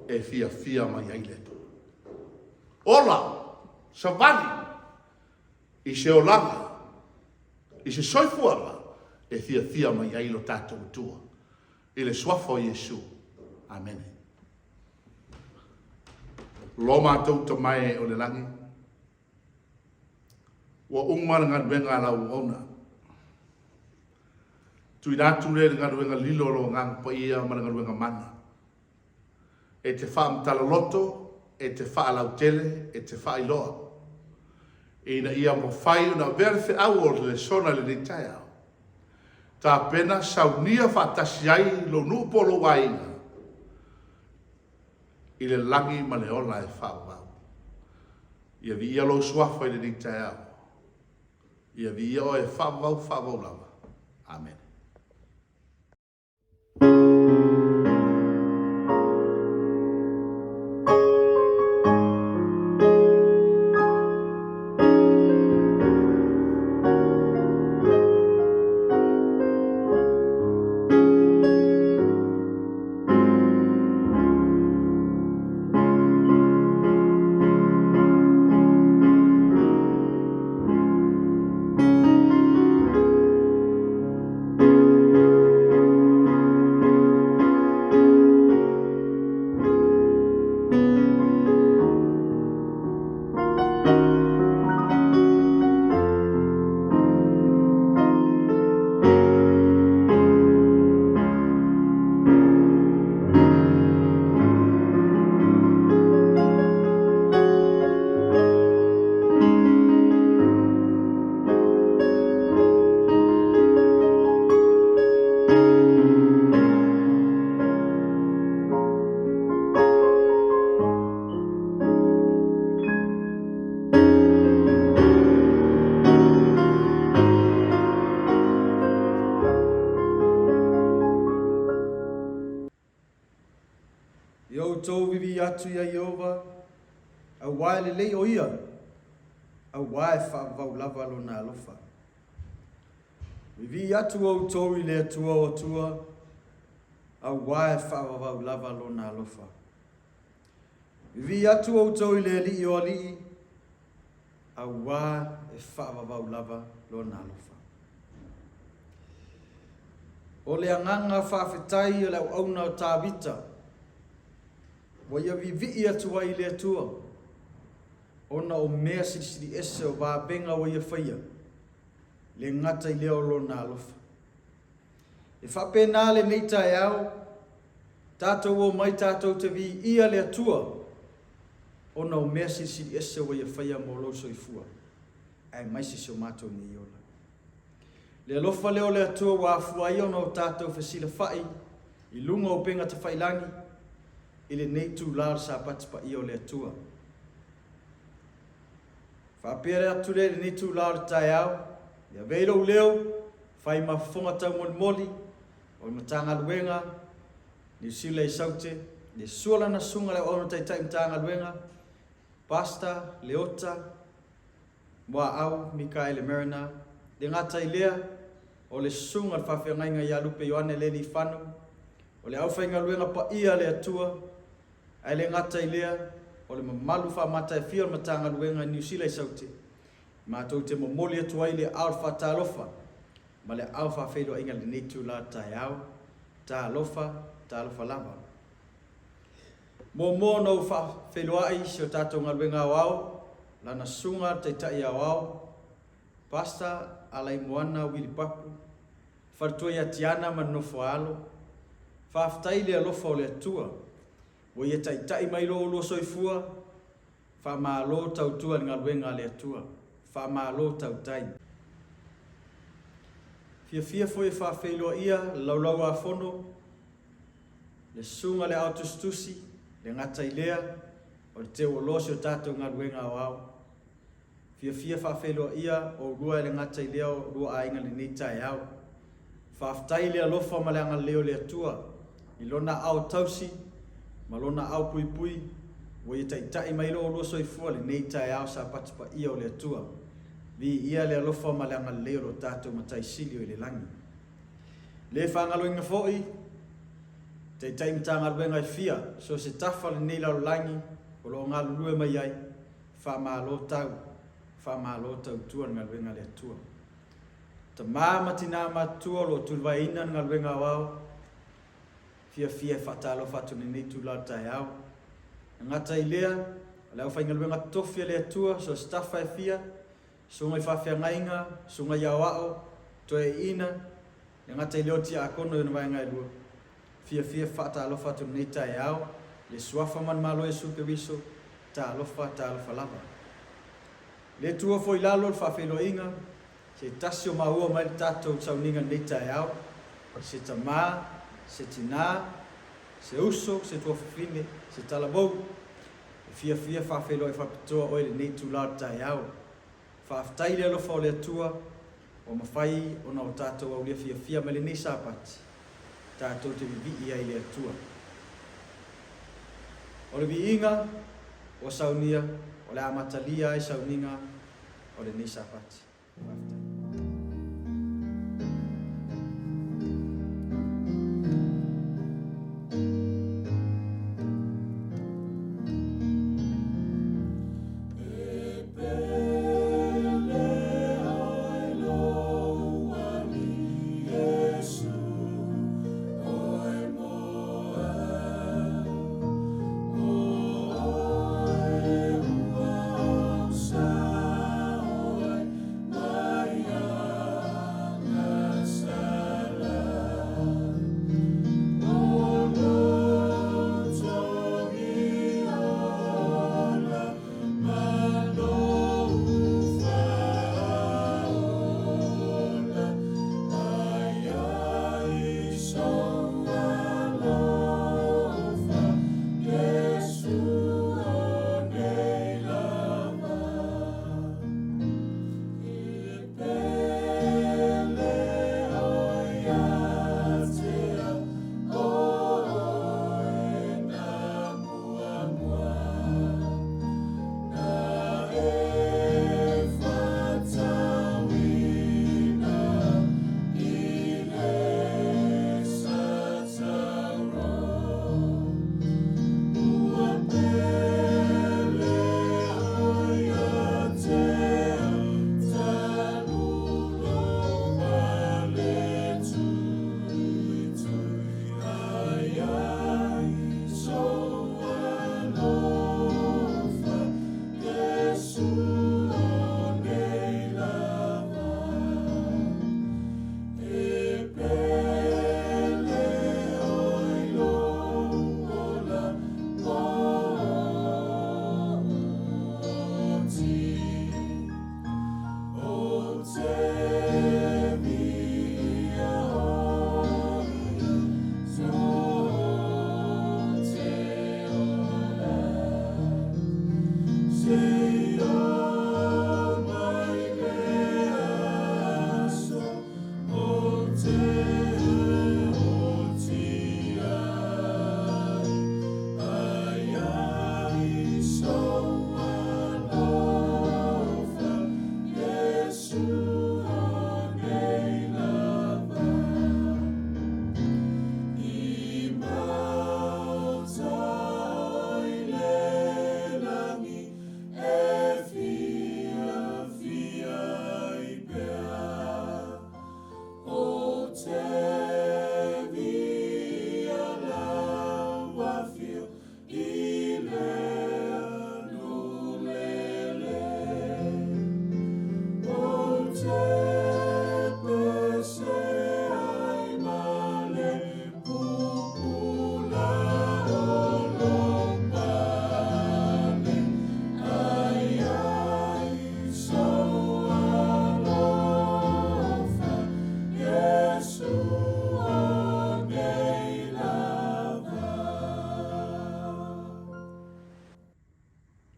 S2: e fiafia mai ai le Atua. Ola, savali i se olaga, i se soifuaga e fiafia mai ai lo tatou Atua. I le Suafa o Iesu. Amene. Lo matou Tama e o le lagi, ua uma le galuega a lau auauna. Tuuina atu lea i le galuega lilo a lou Agaga Paia ma le galuega mana, e te faamatala-loto, e te faalautele, e te faailoa, ina ia mafai ona avea le feau o le lesona i lenei taeao, Tapena, saunia faatasi ai lou nuu po o lou aiga i le lagi ma le ola e faavavau. Ia viia lou suafa i lenei taeao. Ia viia oe e faavavau, faavavau lava. Amene.
S1: I outou vivī atu iā Ieova, auā e lelei ʻo ia, auā e faavavau lava lona alofa. Vivī atu outou i le Atua o Atua, auā e faavavau lava lona alofa. Vivī atu outou i le Aliʻi o aliʻi, auā e faavavau lava lona alofa. O le agaga faafetai o le auauna o Tavita, ua ia vivii atu ai i le Atua, ona o mea silisili ese o vavega ua ia faia, le gata i lea o lona alofa. E faapena lenei taeao, tatou omai tatou te viia le Atua, ona o mea silisili ese ua ia faia mo lou soifua, aemaise si o matou nei ola. Le alofa lea o le Atua ua afua ai ona o tatou fesilafai i luga o upega tafailagi i lenei itula o le Sapati paia o le Atua. Faapea le atu lea i lenei itula o le taeao, e ave ai lou leo, fai ma fofoga taumolimoli o le Matagaluega Niu Sila i Saute, le sua lana susuga le auauna taitai Matagaluega, Pastor Leota Muaau Mikaele Mariner, le gata i lea, o le susuga i le faafeagaiga ia Lupe Ioane Lealiifano, o le aufaigaluega paia a le Atua, ae le gata i lea, o le mamalu faamataefia o le Matagaluega i Niu Sila i Saute, matou te momoli atu ai le aao o le faatalofa ma le aao faafeiloaiga i lenei itula taeao. Talofa, talofa lava. Muamua ona ou faafeiloai i si o tatou galuega aoao, lana susuga le Taitai Aoao, Pastor Alaimoana Willie Papu, faletua ia Tiana ma le nofo a alo. Faafetai i le alofa o le Atua ua Ia taitai mai lo oulua soifua, faamalo tautua i le galuega a le Atua. Faamalo tautai. Fiafia foi e faafeiloaia le Laulau-a-Fono, le Susuga i le Ao Tusitusi, le gata i lea, o le teuoloa o si o tatou galuega aoao. Fiafia faafeiloaia oulua e le gata i lea o lua aiga i lenei taeao. Faafetai i le alofa ma le agalelei o le Atua i Lona aao tausi ma Lona aao puipui ua Ia taitai mai lo oulua soifua i lenei taeao Sapati paia o le Atua. Viia le alofa ma le agalelei o lo tatou Matai Sili o i le lagi. Le faagaloina foi Taitai Matagaluega e fia, so se tafa o lenei lalolagi o lo o galulue mai ai, faamalo tau, faamalo tautua i le galuega a le Atua. Tama ma tinā matutua o lo o tulivaeina le galuega aoao, fiafia e faatalofa atu i lenei itula o le taeao. E gata i lea, o le aufaigaluega totofi a le Atua, so o se tafa e fia, susuga i faafeagaiga, susuga i aoao, toeaiina, e gata i lea o tiakono i ona vaega e lua. Fiafia faatalofa atu i lenei taeao, le Suafa ma le Malo Iesu Keriso, talofa, talofa lava. Le tuua foi i lalo le faafeiloaiga, se tasi o maua mai le tatou sauniga i lenei taeao, se tama, se tina, se uso, se tuafafine, se talavou, e fiafia faafeiloai faapitoa oe i lenei itula o le taeao. Faafetai i le alofa o le Atua ua mafai ona o tatou aulia fiafia mai lenei Sapati, tatou te vivii ai i le Atua. O le viiga ua saunia, o le a amatalia ai sauniga o lenei Sapati. Faafetai.
S3: E pele ʻoe lou Alii Iesu, ʻoe moe, ʻO ʻoe ua sao ai mai.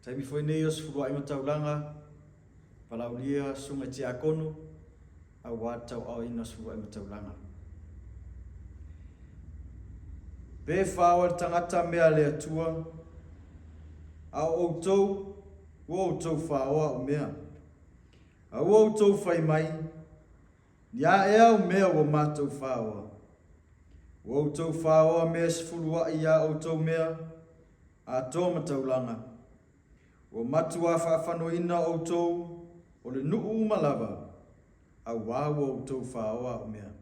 S1: Taimi foi nei o se fuluai ma taulaga, valaaulia susuga i tiakono, aua le tauaaoina o se fuluai ma taulaga. Pe faoa e le tagata mea a le Atua, a o outou, ua outou faoa au mea. A ua outou fai mai, Ni a ea au mea ua matou faoa? Ua outou faoa mea e sefuluai iā outou mea, atoa ma taulaga. Ua matuā faafanoina outou o le nuu uma lava, auā ua outou faoa au mea.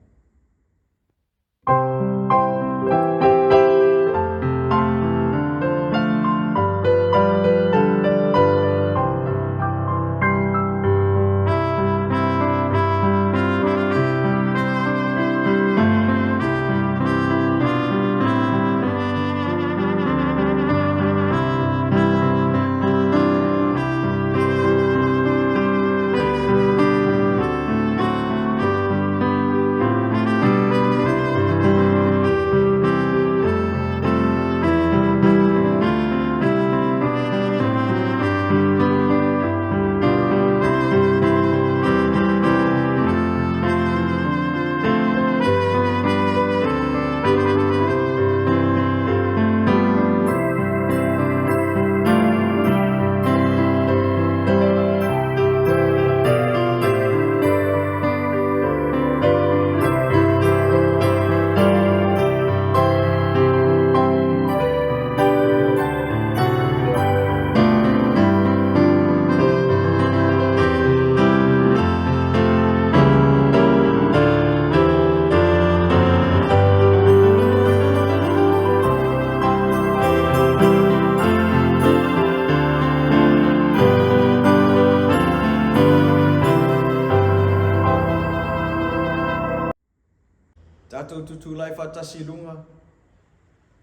S1: Tatou tutulai faatasi i luga,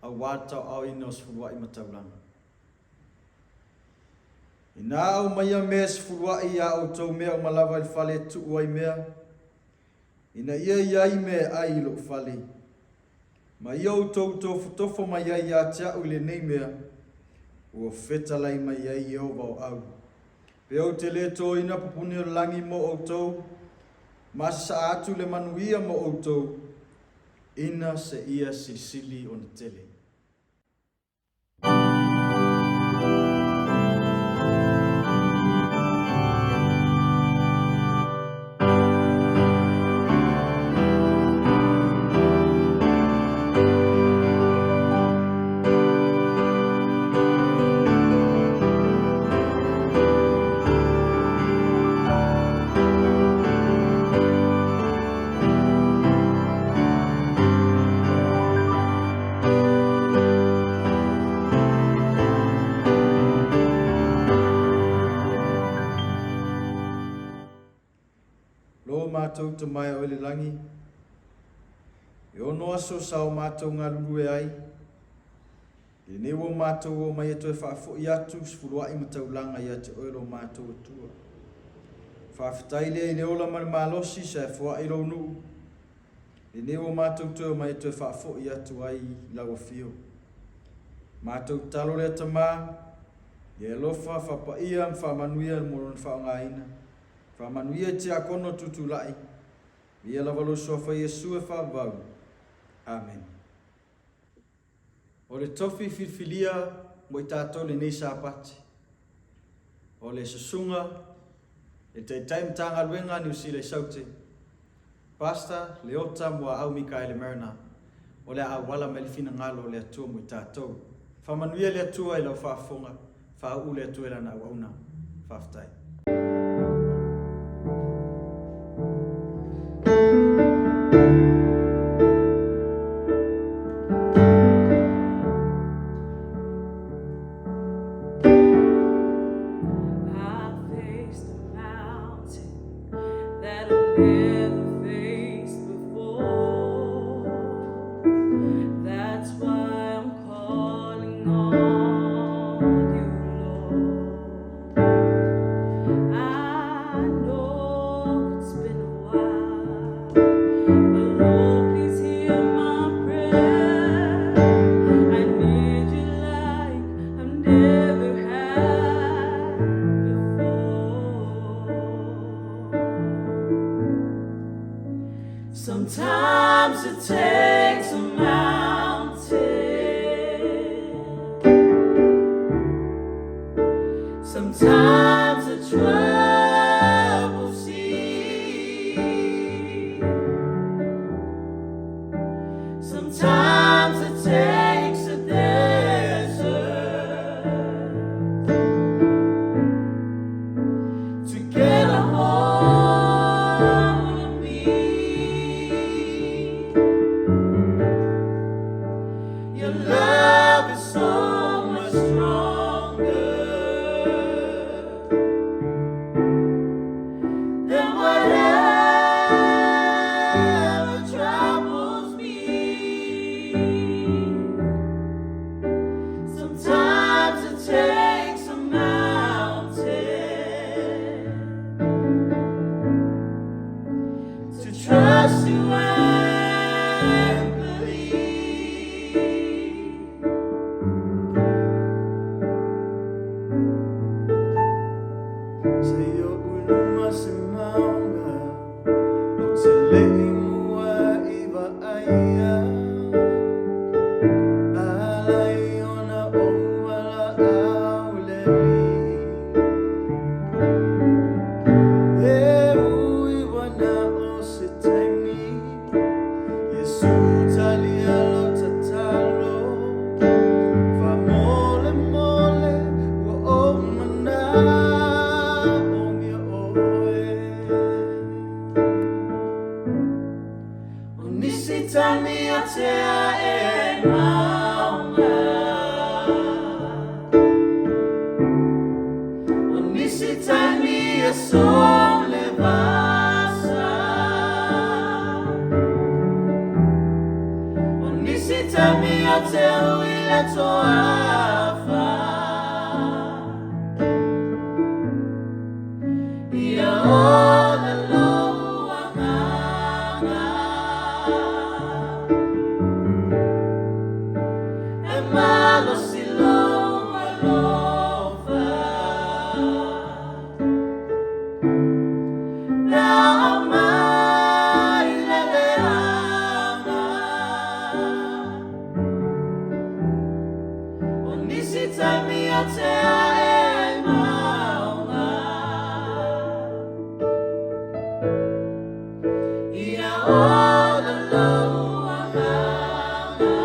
S1: aua le tauaaoina o se fuluai ma taulaga. Inā aumaia mea e sefuluai iā outou mea uma lava i le fale e tuu ai mea, ina ia i ai mea e ai i lou fale. Ma ia outou tofotofo mai ai ia te a'u i lenei mea, ua fetalai mai ai Ieova o au. Pe ou te lē tōina pupuni o le lagi mo outou, ma sasaa atu le manuia mo outou, ina seia silisili ona tele. Lo matou Tama e oe le lagi, e ono aso sa o matou galulue ai, Lenei ua matou omai e toe faafoi atu sefuluai ma taulaga ia te oe lo matou Atua. Faafetai lea i le ola ma le malosi sa e foai i lou nuu. Lenei ua matou toe omai e toe faafoi atu ai i lau afio. Matou tatalo lea Tama, ia e alofa, faapaia ma faamanuia mo lona faaaogaina. Faamanuia i Tiakono tutulai, Viia lava lou Suafa Iesu e faavavau. Amene. O le tofi filifilia mo i tatou lenei Sapati, o le Susuga i le Taitai Matagaluega a Niu Sila i Saute, Pastor Leota Muaau Mikaele Mariner, o le a auala mai le finagalo o le Atua mo i tatou. Faamanuia le Atua i lau faafofoga, faauu le Atua i Lana auauna. Faafetai.
S3: le toafa. Ia ola lou agaga. E malosi lou alofa. Pe a aumai le leaga. O nisi taimi ou te ae ai mauga. Ia ola lou agaga.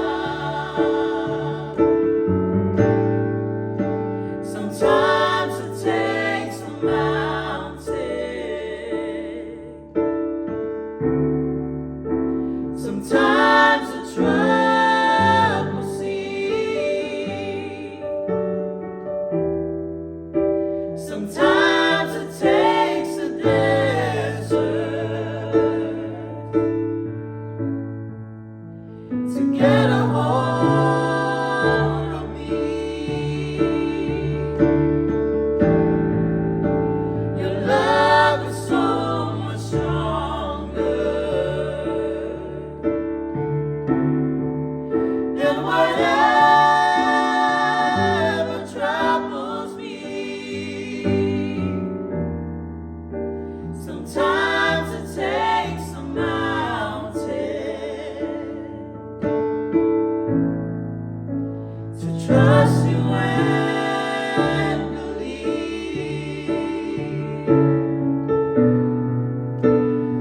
S3: Sometimes it takes a mountain. Sometimes a troubled sea. Sometimes it takes a desert to get a hold of me. Your love is so much stronger than whatever troubles me. Sometimes it takes a mountain to trust you and believe.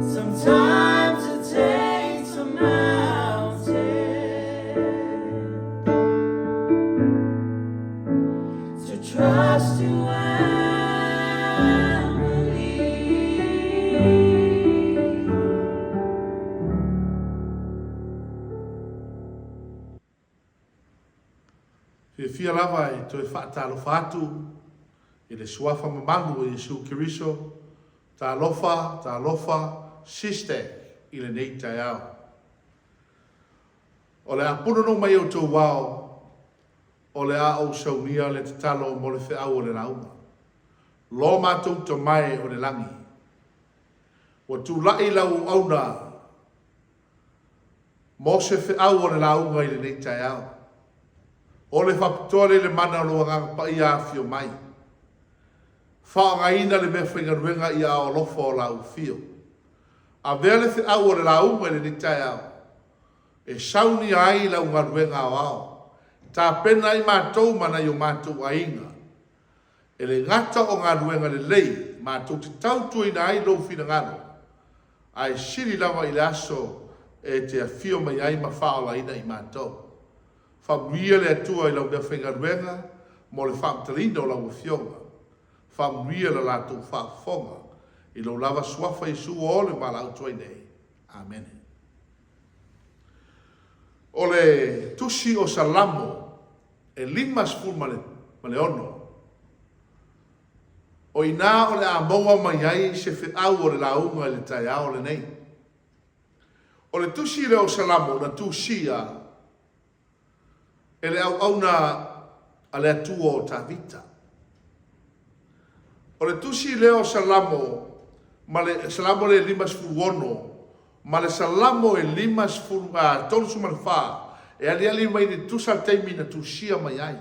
S3: Sometimes it takes a mountain to trust you and believe.
S2: Fiafia lava e toe faatalofa atu i le Suafa mamalu o Iesu Keriso, Talofa, talofa, sister, i lenei taeao. O le a punonou mai outou ao, o le a ou saunia le tatalo mo le feau o le lauga. Lo matou Tama e o le lagi, ua tulai lau auauna mo se feau o le lauga i lenei taeao. O le faapitoa lea i le mana o lou Agaga Paia afio mai. Faaaogaina le meafaigaluega i aao alofa o lau afio. Avea le feau o le lauga i lenei taeao e saunia ai lau galuega aoao. Tapena ai matou ma nai o matou aiga e le gata o galuega lelei matou te tautuaina ai lou finagalo, ae sili lava i le aso e te afio mai ai ma faaolaina i matou. Faamanuia le Atua i lau meafaigaluega mo le faamatalaina o lau Afioga. Faamanuia la latou faafofoga i lou lava Suafa Iesu ua ole ma valaau atu ai nei. Amene. O le Tusi o Salamo e 56, o i ina o le a maua mai ai se feau o le lauga i le taeao lenei. O le Tusi lea o Salamo na tusia e le auauna a le Atua o Tavita. O le Tusi lea o Salamo ma le Salamo lea e 56 ma le Salamo e 50, 34 e aliali mai le tusa le taimi na tusia mai ai.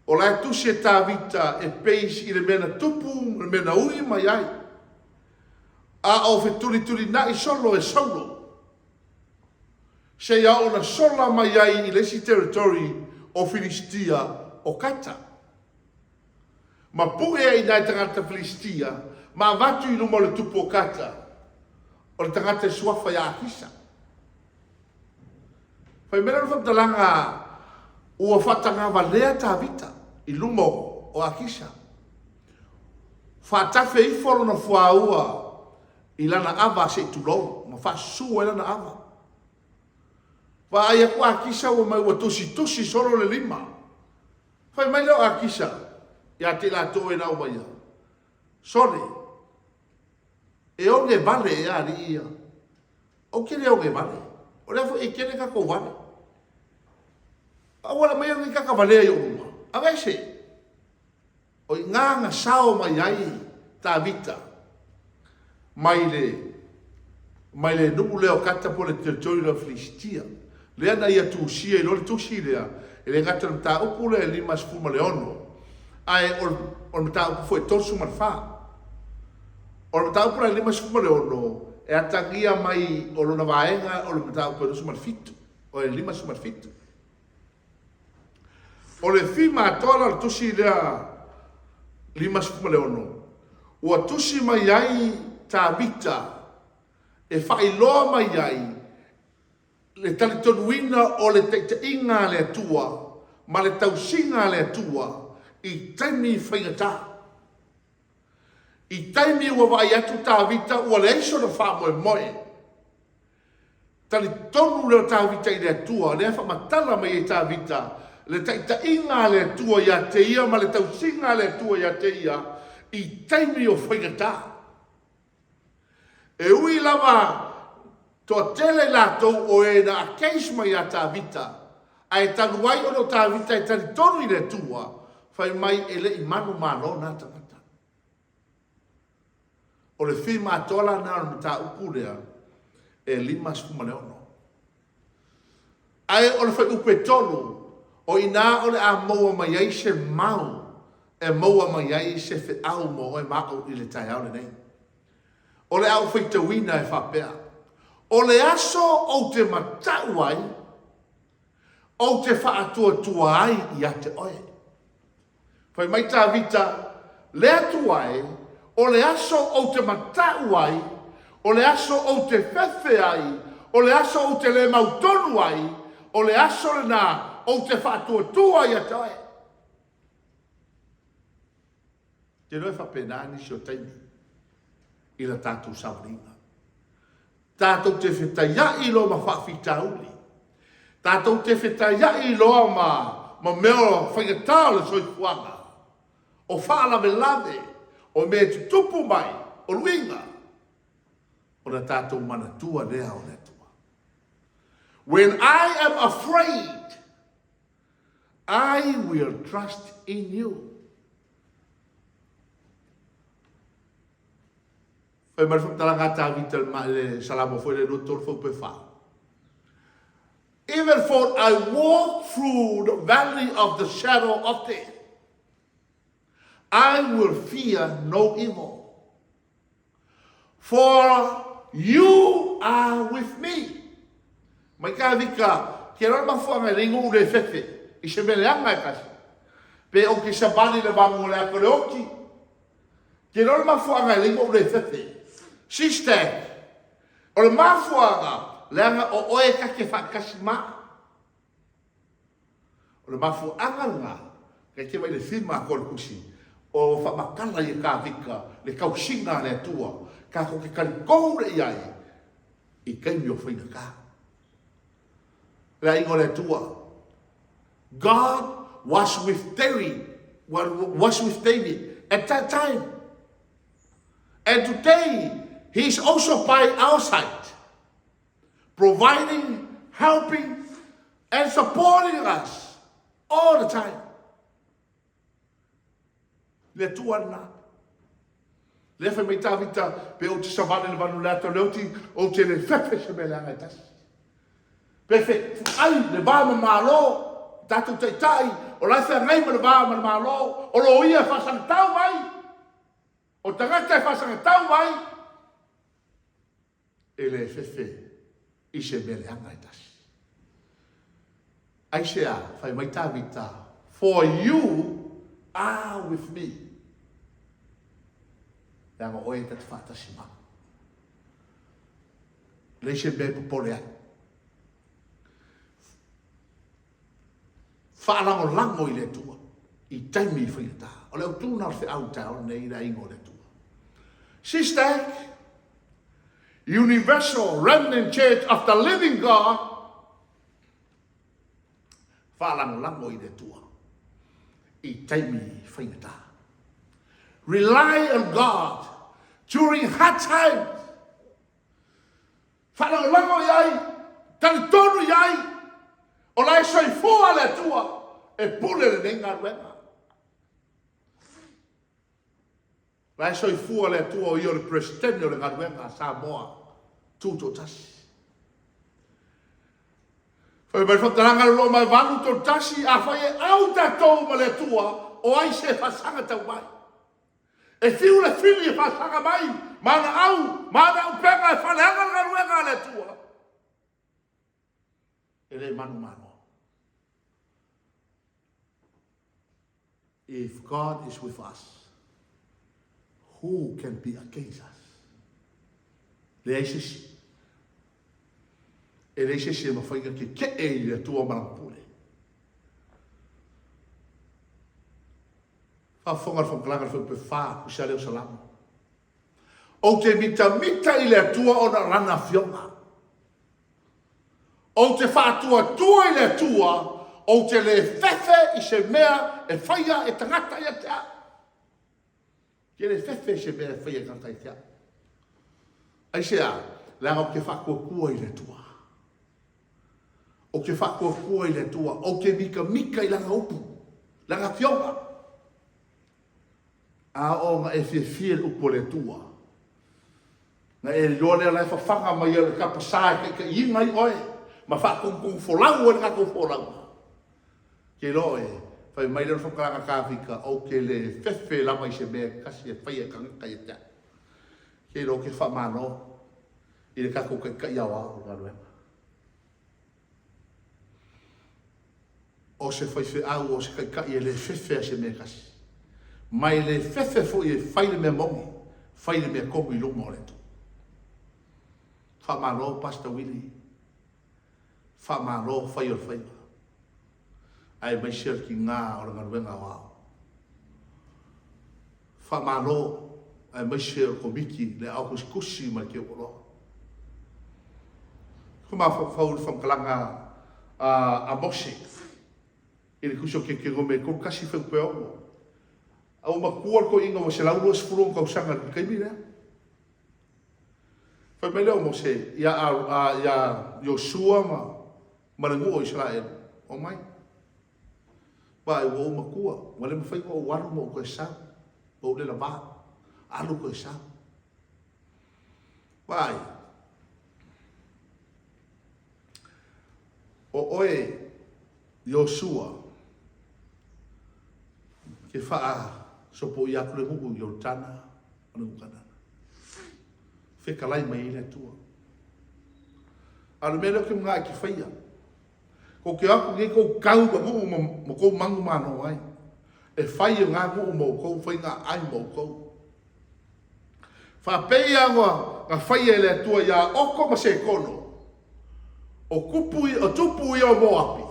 S2: O la e tusi e Tavita e base i le mea na tupu ma le mea na ui mai ai. A o fetulitulinai solo e Saulo seia oo na sola mai ai i le isi territory o Filistia o Kata. Ma pue ai nai tagata Filistia ma avatu i luma o le tupu o Kata, o le tagata e suafa ia Akisa. Fai mai lana faamatalaga ua faatagavalea Tavita i luma o Akisa. Faatafe ifo lona fuaua i lana ava se i tulou ma faasusu ai lana ava. Vaai aku Akisa ua mai ua tusitusi solo le lima. Fai mai lea o Akisa ia te i latou e na aumaia, Sole, e oge vale ea alii ia? Ou te le oge vale. O lea foi e tele tatou vale. Aua le aumaia lenei tagata valea i ou luma. Aveese. O i ina na sao mai ai Tavita mai le mai le nuu lea o Kata po o le territory lea o Filisitia. Lea na ia tusia ai loa le tusi lea, e le gata i le mataupu lea e 56, ae o le mataupu foi e 34. O le mataupu la e 56, e atagia mai o lona vaega o le mataupu e 27, o le 57. O le theme atoa la o le tusi lea 56, ua tusi mai ai Tavita e faailoa mai ai le talitonuina o le taitaiga a le Atua ma le tausiga a le Atua i taimi faigata. I taimi ua vaai atu Tavita ua leai sona faamoemoe, talitonu lea o Tavita i le Atua, lea e faamatala mai ai Tavita le taitaiga a le Atua ia te ia ma le tausiga a le Atua ia te ia i taimi o faigata. E ui lava toatele i latou o e na against mai ia Tavita, ae talu ai ona o Tavita e talitonu i le Atua, fai mai e le i manumalo na tagata. O le theme atoa la lena o le mataupu lea e 56. Ae o le fuaiupu e 3, o i ina o le a maua mai ai se mau e maua mai ai se feau mo oe ma au i le taeao lenei. O le a ou faitauina e faapea, O le aso ou te matau ai, ou te faatuatua ai ia te oe. Fai mai Tavita, Le Atua e, o le aso ou te matau ai, o le aso ou te fefe ai, o le aso ou te le mautonu ai, o le aso lena ou te faatuatua ia te oe. Te iloa e faapena nisi o taimi i la tatou savaliga. Tatou te fetaia'i loa ma faafitauli. Tatou te fetaia'i loa ma, ma mea o faigata o le soifuaga, o faalavelave, o mea e tutupu mai, o luiga, ona tatou manatua lea o le Atua. When I am afraid, I will trust in you. Fai mai le faamatalaga a Tavita i le Salamo foi lea 23 fuaiupu e 4. Even for I walk through the valley of the shadow of death, I will fear no evil. For you are with me. Mai Tavita, ke loa le mafuaaga e leai noʻu le fefe i se mea leaga e tasi. Pe ou te savali i le vagu o le ata o le oti, Ke loa le mafuaaga e leai noʻu le fefe. Sister, o le mafuaaga, leaga o oe ta te faatasi ma au. O le mafuaaga lena, kai te vai le theme atoa o le tusi, o faamatala ia Tavita le tausiga a le Atua, tatou te talitonu lea i ai i taimi o faigata. Le aiga o le Atua, God was with David, was with David at that time. And today, he is also by our side, providing, helping, and supporting us all the time. Le Atua lena. Lea fai mai Tavita, pe ou te savali le vanu le ata o le oti, ou te le fefe se mea leaga e tasi. Pe fe ai le va ma Malo, tatou taitai, o la e feagai ma le va ma le Malo, o loia e faasagatau mai, o tagata e faasagatau mai, e le fefe i se mea leaga e tasi. Aisea? Fai mai Tavita, For you are with me. Leaga o oe ta te faatasi ma au. Leai se mea e popole ai. Faalagolago i le Atua i taimi faigata. O le autu lena o le feau i le taeao lenei i le aiga o le Atua. Sister, Universal Remnant Church of the Living God, faalagolago i le Atua i taimi faigata. Rely on God during hard times. Faalagolago i ai, talitonu i ai. O la e soifua le Atua e pule lenei galuega. O la e soifua le Atua o ia o le Peresetene o le galuega a Samoa Tutoatasi. Fai mai le faamatalaga a le Roma 8:31, Afai e au tatou ma le Atua, o ai se faasaga tau mai? E fiu le fili e faasaga mai ma ana au ma ana upega e faaleaga le galuega a le Atua, e le manumalo. If God is with us, who can be against us? Leai se isi. E leai se isi e mafai ona keke'e i le Atua ma Lana pule. Faafofoga le faamatalaga a le Fuaiupu 4, Tusi lea o Salamo. Ou te mitamita i le Atua ona o Lana Afioga. Ou te faatuatua i le Atua, ou te le fefe i se mea e faia e tagata ia te au. Ou te le fefe i se mea e faia e tagata ia te au. Aisea? Leaga ou te faatuatua i le Atua. Ou te faatuatua i le Atua, ou te mitamita i Lana upu, Lana Afioga. A oo na e fiafia i le upu a le Atua, na e iloa lea o la e fafaga mai ai o le kapa sa e taitaiina ai oe ma faatogitogi folau ai le tatou folauga. Ke iloa oe, fai mai lea o le faamatalaga Tavita, ou te le fefe lava i se mea e tasi e faia e tagata ia te au. Ke iloa ou te faamalo i le tatou Taitai Aoao o le galuega. O se faifeau, o se taitai e le fefe a se mea e tasi. Ma e le fefe foi e fai le mea moni, fai le mea tonu i luma o le Atua. Faamalo Pastor Willie. Faamalo fai o le faiva. Aemaise o le tiga o le galuega aoao. Faamalo aemaise o le Komiti le Ao Tusitusi ma le Teuoloa. Ko mafaufau i le faamatalaga a Mose i le Tusi o Teuteuome 31 fuaiupu e 6. A ua matua le toeaina ua 120 ona tausaga i le taimi lea. Fai mai lea o Mose ia Iosua ma le nuu o Isaraelu, Omai. Vaai, ua ou matua, ua le mafai ona ou alu ma ou toe sau, ua ou le lavā, alu toe sau. Vaai, o oe, Iosua, ke faasopoia atu le nuu i Ioritana ma le nuu Kanana. Fetalai mai ai le Atua. A o le mea lea ou te manao e te faia, Kou te o atu nei kou kau i ka nuu ma kou manumalo ai, e fai e na nuu ma outou faiga ai ma outou. Faapeia ua na faia e le Atua iā Oko ma Sekono, o kupu o tupu ia o Moapi,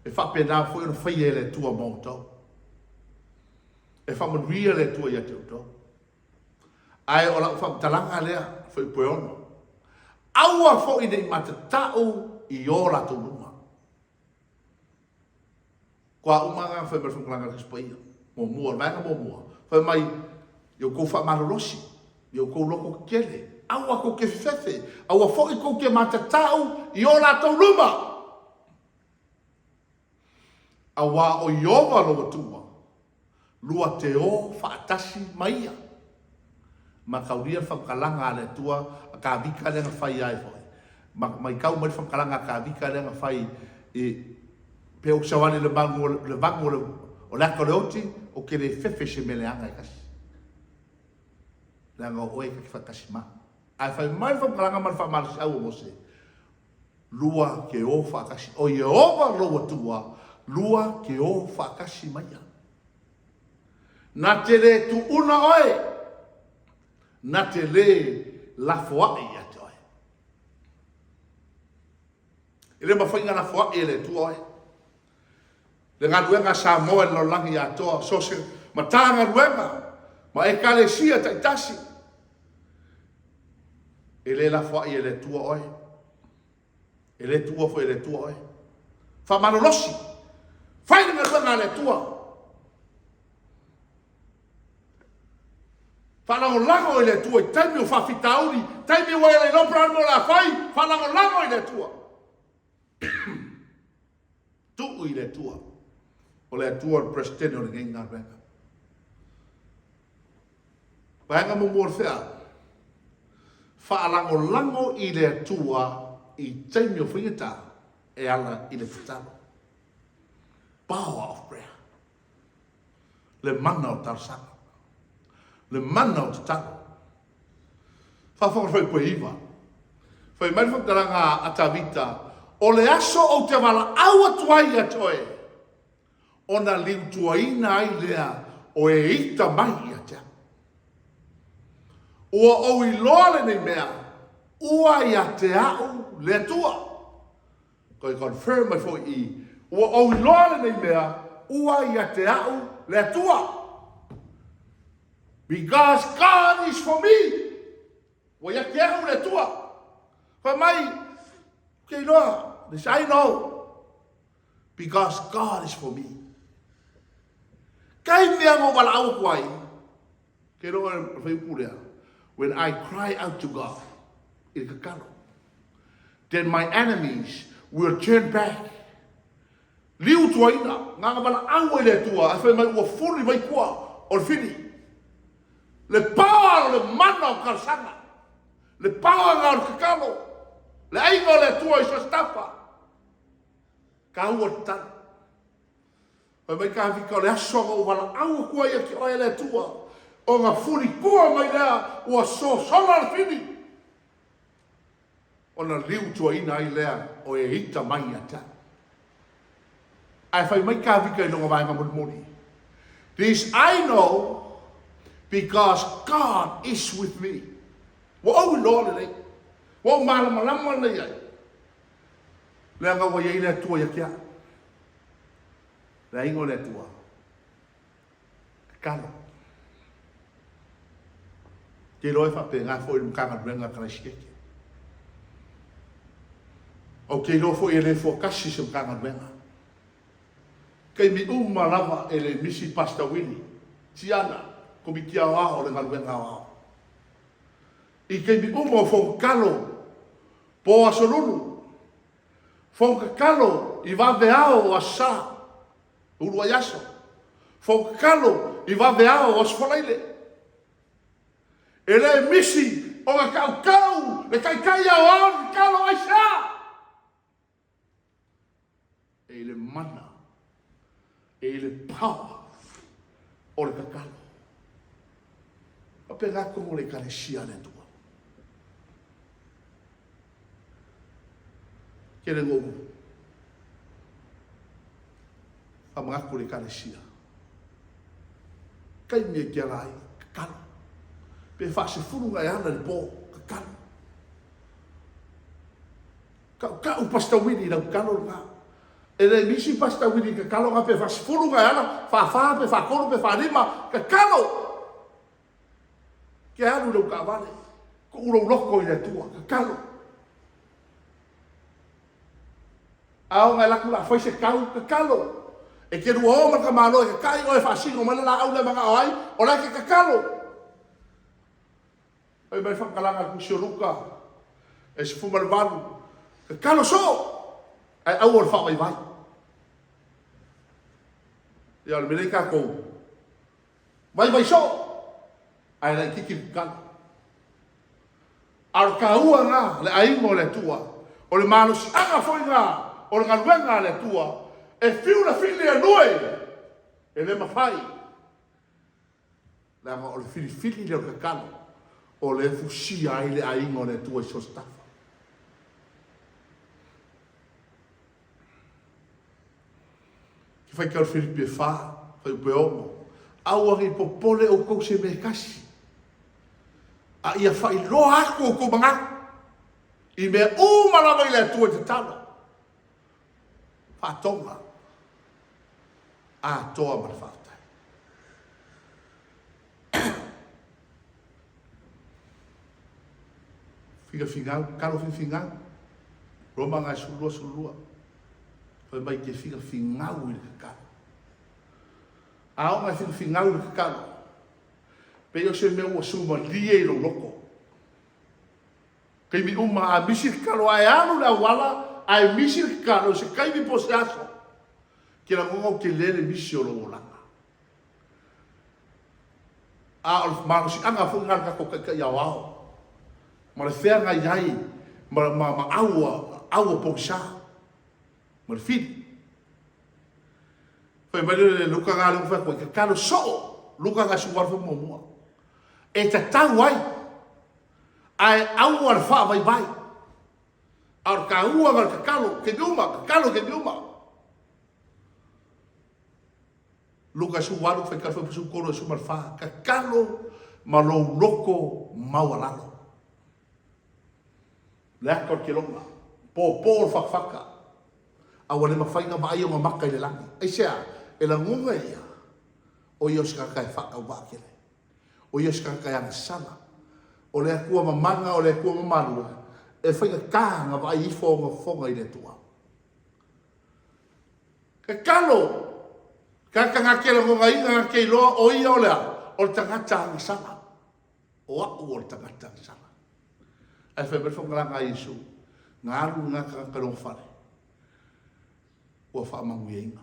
S2: e faapena foi ona faia e le Atua ma outou. E faamanuia le Atua ia te outou. Ae o lau faamatalaga lea, Fuaiupu e 6, Aua foi ne i matatau i o latou luma. Kua uma na fai mai le faamatalaga a le Tusi Paia, muamua, le vaega muamua, fai mai, I outou faamalolosi, i outou loto tetele, aua tou te fefefe, aua foi tou te matatau i o latou luma. Auā o Ieova lou Atua, lua te ō faatasi ma ia. Mataulia le faamatalaga a le Atua a Tavita lea na fai ai foi. Ma matau mai le faamatalaga a Tavita lea na fai i pe ou te savali i le magu o le vanu o le o le ata o le oti, ou te le fefe i se mea leaga e tasi. Leaga o oe ta te faatasi ma au. Ae fai mai le faamatalaga ma le faamalosiau o Mose, Lua ke ō faatasi. O Ieova lou Atua, lua ke ō faatasi ma ia. Na te lē tuuna oe, na te lē lafoaʻi ia te oe. E le mafai ona lafoaʻi e le Atua oe. Le galuega a Samoa i le lalolagi atoa, so o se Matagaluega ma Ekalesia taitasi, e le lafoai e le Atua oe. E le tuua foi e le Atua oe. Faamalolosi, fai le galuega a le Atua. Faalagolago i le Atua i taimi o faafitauli, taimi ua e le iloa po o le a le mea o le a fai, faalagolago i le Atua. Tuu i le Atua. O le Atua o le Peresetene o lenei galuega. Vaega muamua o le feau, Faalagolago i le Atua i taimi o faigata e ala i le tatalo. Power of prayer. Le mana o talosaga. Le mana o tatalo. Faafofoga le Fuaiupu e 9. Fai mai le faamatalaga a Tavita, O le aso ou te valaau atu ai ia te oe, ona liutuaina ai lea o e ita mai ia te au. Ua ou iloa lenei mea, ua ia te au le Atua. Toe confirm mai foi i i, ua ou iloa lenei mea, ua ia te au le Atua. Because God is for me. Ua ia te au le Atua. Fai mai, ou te iloa, this I know. Because God is for me. Kai mea na ou valaau atu ai, ke iloa o le fuaiupu lea, when I cry out to God, i le tatalo, then my enemies will turn back. Liu tuaina, na ona valaau ai le Atua, ae fai mai ua fuli mai tua o le fili. Le power o le mana o talosaga. Le power na o le tatalo. Le aiga o le Atua i so o se tafa. Taua le tatalo. Fai mai Tavita, o le aso na ou valaau atu ai ia te oe e le Atua, ona fuli tua mai lea ua sosola le fili, ona liutuaina ai lea o e ita mai ia te au. Ae fai mai Tavita i lona vaega mulimuli, This I know because God is with me. Ua ou iloa lelei, ua ou malamalama lelei ai, leaga ua i ai le Atua ia te au. Le aiga o le Atua, tatalo. Te iloa e faapena foi le Matagaluega a Karaisitete. Ou te iloa foi e le fuatasi se Matagaluega. Taimi uma lava e le misi Pastor Willie, Tiana, Komiti Aoao o le Galuega Aoao. I taimi uma o fono tatalo, po aso lulu, Fono tatalo i vaveao o Aso Sa, uluai aso. Fono tatalo i vaveao o Aso Faraile. E le misi ona tautau le Taitai Aoao i le tatalo aisea? E i le mana, e i le power o le tatalo. Faapena tonu le Ekalesia a le Atua. Tele na ou faamanatu i le Ekalesia. Taimi e te ala ai, tatalo. Pe faasefulu na e ala i le po, tatalo. Tautau Pastor Willie i lau tatalo lena. E le misi Pastor Willie i tatalo na pe faasefulu na e ala, faafa pe faatolu pe faalima, tatalo! Ke alu i lou taavale, tuu lou loto i le Atua, tatalo. A ona e alu atu la fai se tau, tatalo. E te lua o ma le tamaloa e tatai oe e faasino mai le laau lea e manao ai, o la e te tatalo. Fai mai le faamatalaga a le Tusi o Luka e 18, tatalo soo, ae aua le faavaivai. Ia o le mea lea i tatou, Vaivai soo, ae laititi le tatalo. A o le taua lena, le aiga o le Atua, o le malosiaga foi lena o le galuega a le Atua, e fiu le fili e lue, e le mafai, leaga o le filifili lea o le tatalo, o lea e fusia ai le aiga o le Atua i so o se tafa. Ke faitau le Filipi e fa, fuaiupu e ono, Aua ne i popole outou se mea e tasi, a ia faailoa atu outou manatu i mea uma lava i le Atua i tatalo, faatoga atoa ma le faafetai. Finafingau, talo finafingau. Roma agai 12, 12. Fai mai te finafingau i le tatalo. A oo mai finafingau i le tatalo, pei o se mea ua sumalie i lou loto. Taimi uma a misi le tatalo, a e alu i le auala ae misi le tatalo i se taimi po o se aso. Ke lagona ou te le le misi o lou olaga. A o le malosiaga foi lena o le tatou Taitai Aoao ma le feagai ai ma, ma, ma au a, au a pogisa ma le fili. Fai mai le Luka lena lea ua fai atu ai, tatalo soo, Luka na 18 foi muamua. E tatau ai, ae aua le faavaivai. A o le taua na o le tatalo, taimi uma, tatalo taimi uma. Luka 18, faitau foi 13 e 14, tatalo ma lou loto maualalo. Le ata o le keloga, pōpō o le fatafata, a ua le mafai ona vaai ona maka i le lagi. Aisea? E lagona e ia, o ia o se tagata e faatauvaa tele. O ia o se tagata e agasala. O le Atua mamana, o le Atua mamalu, e faigata ona vaai ifo ona fofoga i le Atua. Tatalo! Tagata na te lagonaina, na te iloa o ia o le a? O le tagata agasala. O au o le tagata agasala. Ae fai mai le faamatalaga a Iesu, na alu lena tagata i lona fale, ua faamanuiaina.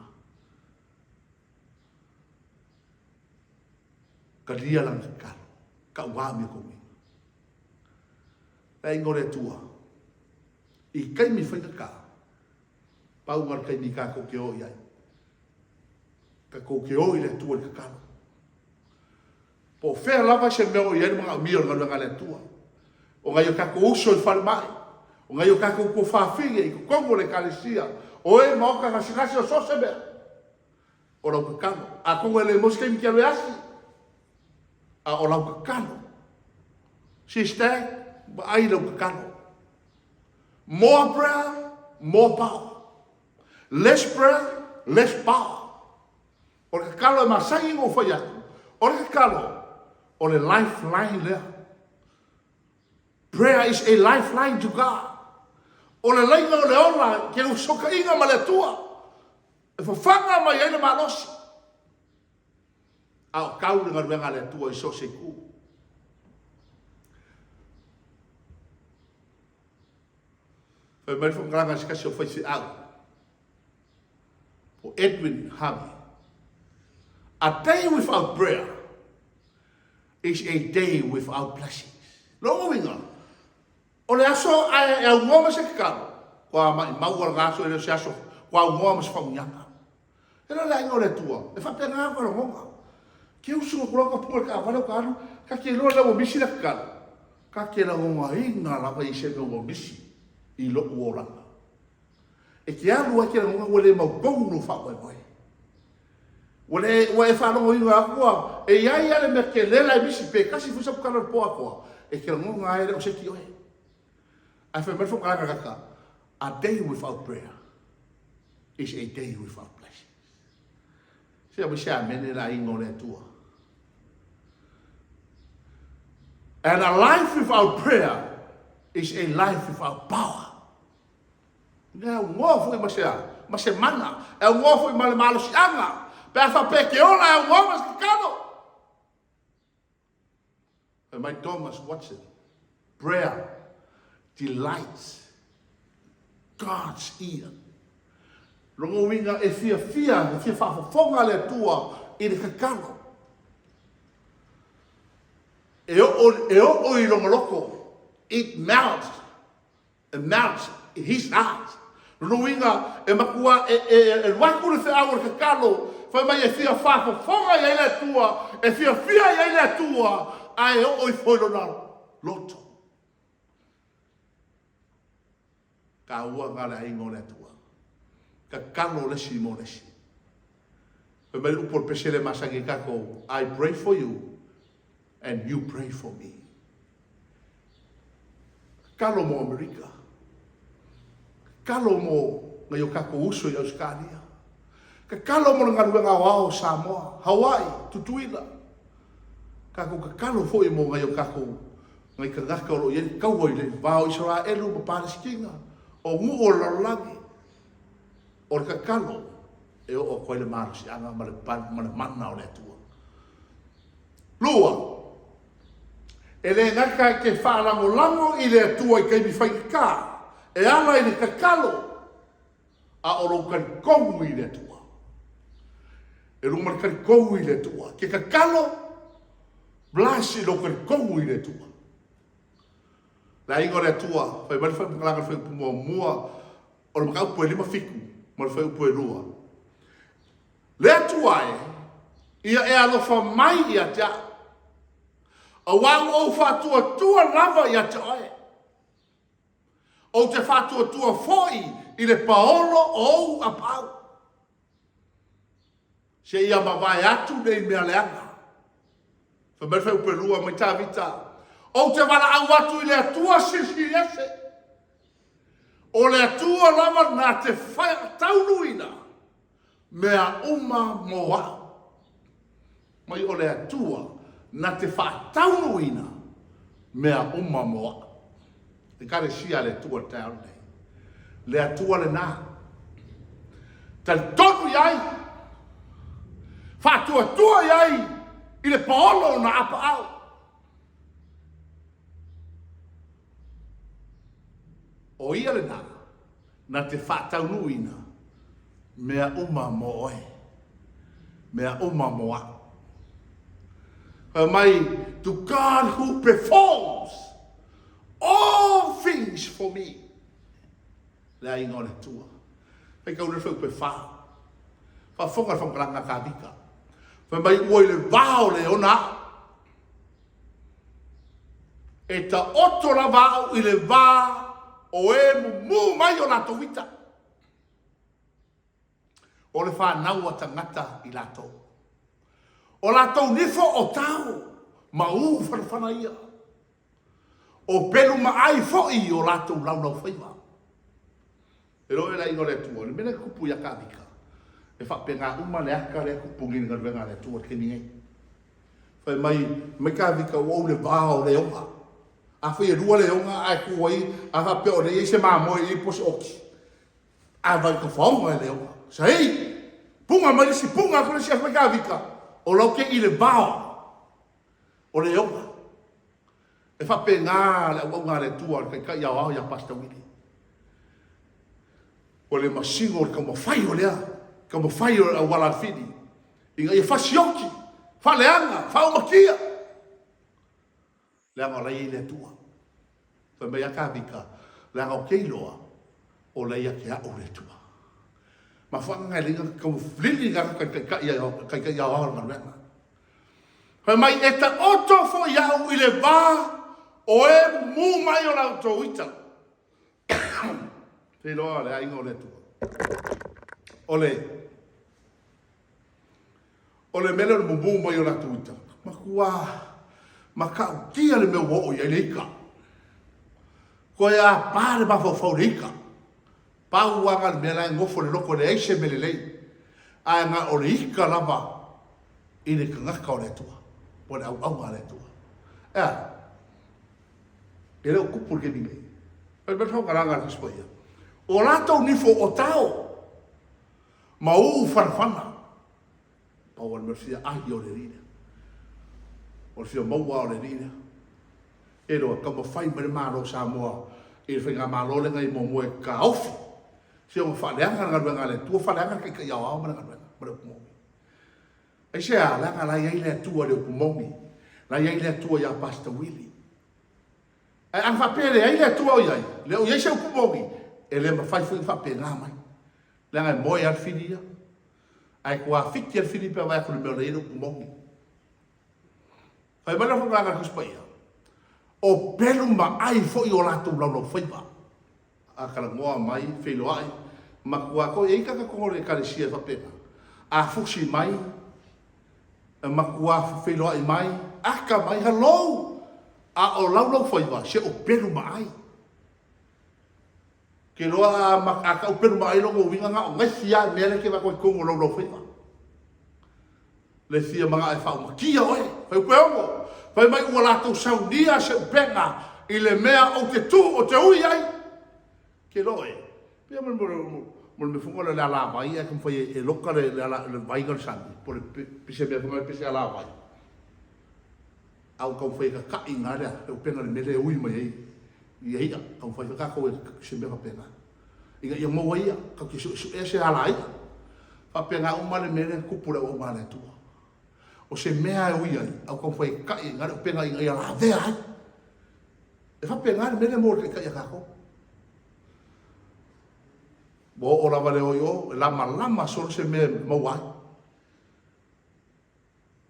S2: Talia lana tatalo, tauā mea tonu. Le aiga o le Atua, i taimi faigata, pau na o le taimi tatou te o i ai. Tatou te o i le Atua i le tatalo. Po o fea lava se mea o i ai le manaomia o le galuega a le Atua. O nai o tatou uso i falemai, o nai o tatou tuafafine i totonu o le Ekalesia, o e maota gasegase o so o se mea, o lau tatalo. Atonu e le maua se taimi e te alu e asi, a o lau tatalo. Sister, vaai i lau tatalo. More prayer, more power. Less prayer, less power. O le tatalo e masani ona ou fai atu, o le tatalo, o le lifeline lea. Prayer is a lifeline to God. O le laina o le ola ke fesootaiga ma le Atua e fafaga mai ai le malosi. A o tau le galuega a le Atua i so o se itu. Fai mai le faamatalaga a se tasi o faifeau, o Edwin Harvey, A day without prayer is a day without blessings. Lona uiga, o le aso ae e aunoa ma se tatalo, kua maimau a lena aso e le o se aso kua aunoa ma se faamanuiaga. E le o le aiga o le Atua, e faapena ona lagona. Ke usu atu loa ka pua i le taavale o ka alu, ka te iloa lea ua misi le tatalo, ka te lagonaina lava i se mea ua misi i lo'u olaga. E te alu ai ke lagona ua le mautonu lou faamoemoe. Ua le, ua e faalogoina atu ua, e i ai lava le mea tele la e misi, pe tasi foi sau tatalo i le po atoa, e te lagona lava e le o se isi oe. Ae fai mai le faamatalaga laka, A day without prayer is a day without blessings. Se aumai se amene le aiga o le Atua. And a life without prayer is a life without power. E aunoa foi ma se a? Ma se mana. E aunoa foi ma le malosiaga. Pe a faapea e te ola e aunoa ma se tatalo. Fai mai Thomas Watson, Prayer delights God's ear. Lona uiga e fiafia, e fia faafofoga le Atua i le tatalo. E oo, e oo i lona loto. It melts It melts his heart. Lona uiga, e matua, e, e, e alu atu le feau o le tatalo, fai mai e fia faafofoga i ai le Atua, e fiafia i ai le Atua, ae oo ifo i lona loto. Taua na le aiga o le Atua. Tatalo le isi mo le isi. Fai mai le upu o le pese lea e masani ai tatou, I pray for you and you pray for me. Tatalo mo Amerika. Tatalo mo nai o tatou uso i Ausetalia. Tatalo mo le galuega aoao o Samoa, Hawaii, Tutuila. Tatou tatalo foi mo nai o tatou nai tagata o lo o i ai le taua i le va o Isaraelu ma Palesitina, o nuu o le lalolagi. O le tatalo e oo atu ai le malosiaga ma le ma le mana o le Atua. Lua, e le gata e te faalagolago i le Atua i taimi faigata, e ala i le tatalo, a o lou talitonu i le Atua. E luga ma le talitonu i le Atua. Ke tatalo, blasi lou talitonu i le Atua. Le aiga o le Atua, fai mai le faamatalaga o le fuaiupu muamua o le mataupu e 57 ma le fuaiupu e 2. Le Atua e, ia e alofa mai ia te au, aua ua ou faatuatua lava ia te oe. Ou te faatuatua foi i le paolo o ou apaau. Seia mavae atu nei mea leaga. Fai mai le fuaiupu e 2 mai Tavita, Ou te valaau atu i le Atua Silisili Ese, o le Atua lava na te faataunuuina mea uma mo au. Mai o le Atua na te faataunuuina mea uma mo au. Ekalesia a le Atua i le taeao lenei. Le Atua lena. Talitonu i ai, faatuatua i ai i le paolo o na apaau. O ia lena na te faataunuuina mea uma mo oe, mea uma mo au. Fai mai, to God who performs all things for me. Le aiga o le Atua. Faitau lea le fuaiupu e fa. Faafofoga le faamatalaga a Tavita. Fai mai ua i le va o le ona au. E taoto lava au i le va o e mumu mai o latou ita. O le fanau a tagata i latou. O latou nifo o tao ma u whanawhana ia. O pelu ma ai foi o latou laulaufaiva. E loa e le aiga o le Atua, le mea lea e tupu ia Kavika, e faapena uma le ata lea e tupu nei i le galuega a le Atua i le taimi nei. Fai mai, mai Kavika ua ou le va o Leoga. Afai e lua Leoga ae tu ai, a faapea o lea e i ai se mamoe i ai po o se oti, a vai tafaoga e Leoga. Saei! Puga mai le isi, puga atu le isi, fai mai Kavika, o lau te i le vao o Leoga. E faapena le auauna a le Atua, le Taitai Aoao ia Pastor Willie. Ua le masino le taumafai o lea taumafai o le auala a le fili ina ia fasioti, faaleaga, faaumatia, leaga o la e i ai le Atua. Fai mai a Tavita, leaga ou te iloa o la e ia te au le Atua. Mafuaaga na e leai na taulili na taitai aoao o le galuega. Fai mai, e taoto foi au i le va o e mumu mai o la outou ita. Te iloa le aiga o le Atua. O le o le mea lea o le mumu mai o latou ita, matua matautia le mea ua oo i ai le ita. Toe apa le mafaufau i le ita. Pau lava na o le mea la e nofo i le loto e leai se mea lelei, ae na o le ita lava i le tagata o le Atua, po o le auauna a le Atua. E a? E le o tupu i le taimi nei. Fai mai le faamatalaga a le Tusi Paia, O latou nifo o tao ma uu fanafana. Pau lava le mea o le fia ai o le alii lea. O le fia maua o le alii lea. E iloa, taumafai mai le Malo o Samoa i le faigamalo lea na i muamua e taofi se ona faaleaga le galuega a le Atua, faaleaga le Taitai Aoao ma le galuega ma le upu moni. Aisea? Leaga la e i ai le Atua i le upu moni. La e i ai le Atua ia Pastor Willie. Ae a faapea e leai le Atua o i ai, le o i ai se upu moni, e le mafai foi ona faapena mai. Leaga e moe lava le fili ia. Ae tuafiti lava le fili pe a vaai atu i le mea o la e i ai le upu moni. Fai mai le Faamatalaga a le Tusi Paia, O pelu ma ai foi o latou laulaufaiva. A talanoa mai, feiloai, matua koe, e i ai tagata tonu o le Ekalesia e faapena. A fusi mai, e matua feiloai mai, aka mai, hello! A o laulaufaiva, se o pelu ma ai. Ke loa a, a tau pelu ma ai lona uiga na o naifi lava mea lea e te vaai atu ai i totonu o laulaufaiva. Le fia manao e faaumatia oe. Fai upu e ono, fai mai ua latou saunia se upega i le mea ou te tu ou te ui ai. Ke loa oe, pei mo le mea foi lea o le alavai ae taumafai e loka le le vai o le sami po o le pese mea foi lea pese alavai. A ua taumafai e tata'i i ina le upega i le mea lea e ui mai ai ia i'a. Taumafai foi tatou e se mea faapena ina ia maua ia, tatou te suesuea se ala i'a. Faapena uma le mea lea na tupu i le auauna a le Atua. O se mea e ui ai, a ua taumafai e ta'i i ina le upega ina ia lavea ai. E faapena le mea lea mo le taitai a tatou. Ua oo lava le o i o, e lamalama solo se mea e maua ai.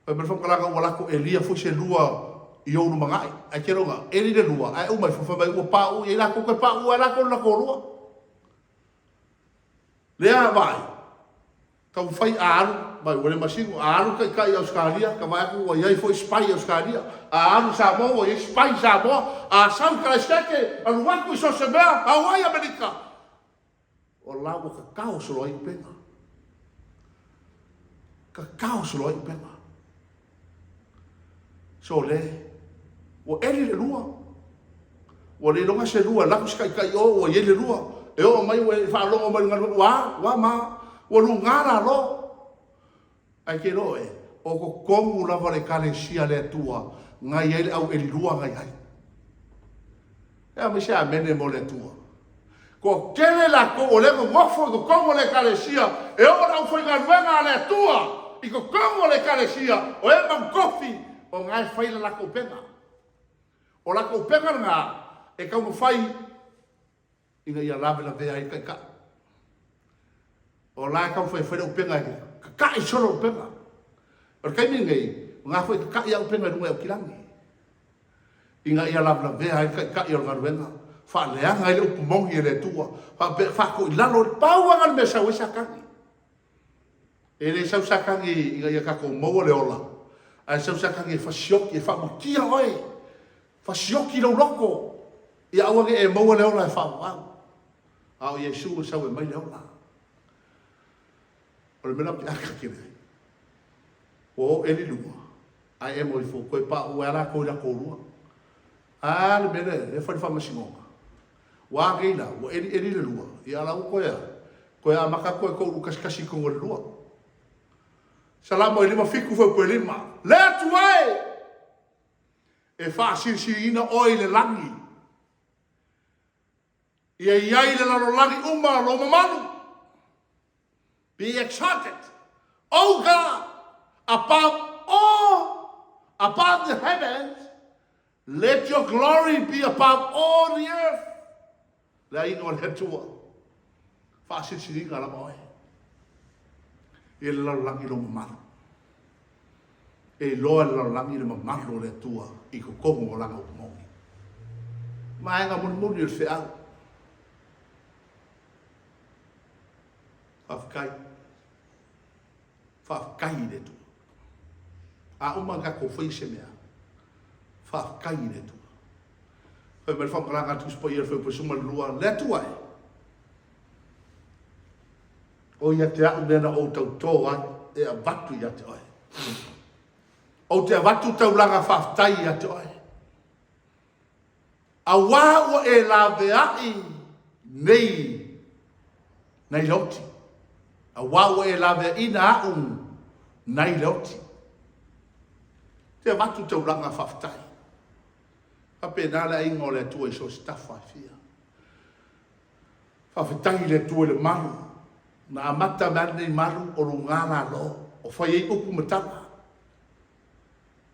S2: Fai mai le faamatalaga ua latou elia foi se lua i ou lumanai. Ae te iloa na eli le lua ae uma ifo fai mai ua pauu i ai latou toe pauu lava latou i le latou lua. Lea vaai, taumafai a alu, vaai ua le masino, a alu le taitai i Ausetalia, ta vaai atu ua i ai foi spy i Ausetalia. A alu i Samoa ua i ai spy i Samoa. A sau i Karaisitete, alu atu i so o se mea, auai Amerika. O la ua tatao solo ai upega. Tatao solo ai upega. Sole, ua eli le lua. Ua le iloga se lua, laku se taitai o, ua i ai le lua. E oo mai ua e faalogo mai i le galuega, ua, ua ma, ua luga lalo. Ae te iloa oe, o totonu lava o le Ekalesia a le Atua na i ai le au eli lua na i ai. E aumai se amene mo le Atua. Toatele latou o lea e nonofo i totonu o le Ekalesia, e oo le aufaigaluega a le Atua i totonu o le Ekalesia, o e manutofi, o na e fai le latou upega. O latou upega lena e taumafai ina ia lavelavea ai le Taitai. O la e taumafai e fai le upega e tata'i solo le upega. O le taimi lenei, o na foi e tata'i lava upega i luga i Aukilani, ina ia lavelavea ai le Taitai o le galuega, faaleaga ai le upu moni a le Atua, faapea, faatoilalo, pau lava lena o le mea e sau ai Satani. E le sau Satani ina ia tatou maua le ola, ae sau Satani e fasioki, e faamatia oe, fasioki lou loto, ia aua ne i e maua le ola e faaauau. A o Iesu e sau e aumai le ola. O le mea lena ou te aka tele ai. Ua o eli lua, ae emo ifo, toe pauu ai lava latou i latou lua. A le mea lea e fai le faamasinoga. Ua a nei la, ua eli eli le lua, ia a la ua toe a? Toe amata atu e toulu tasitasi i totonu o le lua. Salamo e 57 fuaiupu e 5. Le Atua e! E faasilisiliina oe i le lagi. Ia i ai i le lalolagi uma lou mamalu. Be exalted, O God, above all, above the heavens, let your glory be above all the earth. Le aiga o le Atua, faasilisiliga lava oe i le lalolagi lou mamalu. E iloa e le lalolagi le mamalu o le Atua i totonu o Lana upu moni. Vaega mulimuli o le feau. Faafetai. Faafetai i le Atua. A uma ona tatou faia se mea, faafetai i le Atua. Fai mai le faamatalaga a le Tusi Paia i le Fuaiupu 12, Le Atua e! O ia te a'u mea na ou tautō ai e avatu ia te oe. Ou te avatu taulaga faafetai ia te oe. Auā ua e laveaʻi nei nai le oti. Auā ua e laveaʻina aʻu nai le oti. Te avatu taulaga faafetai. Faapena le aiga o le Atua i so o se tafa e fia. Faafetai i le Atua i le malu na amata mai lenei malu o luga lalo o fai ai upu ma tala.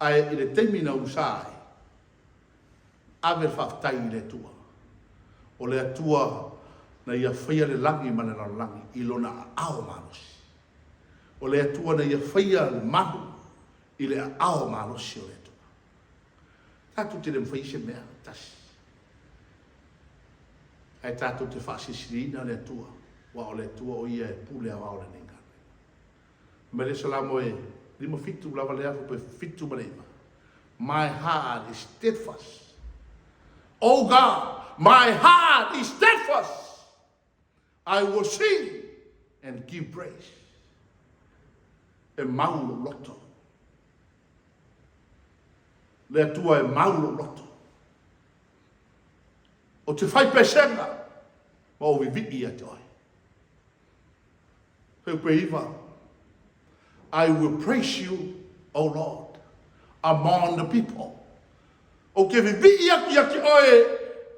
S2: Ae i le taimi na umusa ai, ave le faafetai i le Atua. O le Atua na Ia faia le lagi ma le lalolagi i Lona aao malosi. O le Atua na Ia faia le malu i le aao malosi o le Atua. Tatou te le mafai se mea tasi. Ae tatou te faasilisiliina le Atua, aua o le Atua o Ia e pule aoao lenei galuega. Mai le Salamo e 57 lava lea pe 7 ma le 9. My heart is steadfast. O God, my heart is steadfast. I will sing and give praise. E mau lou loto. Le Atua e mau lou loto. Ou te fai pesega ma ou vivii ia te oe. Fuaiupu e 9, I will praise you, O Lord, among the people. Ou te vivii atu ia te oe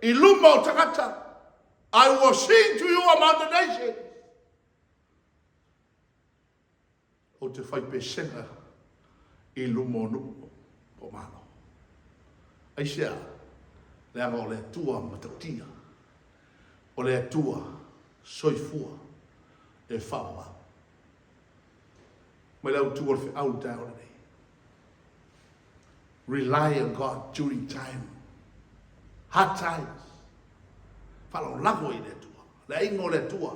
S2: i luma o tagata. I will sing to you among the nations. Ou te fai pesega i luma o nuu po o Malo. Aisea? Leaga o le Atua matautia, o le Atua soifua e faavavau. Mai le autu o le feau i le taeao lenei. Rely on God during time, hard times. Faalagolago i le Atua. Le aiga o le Atua.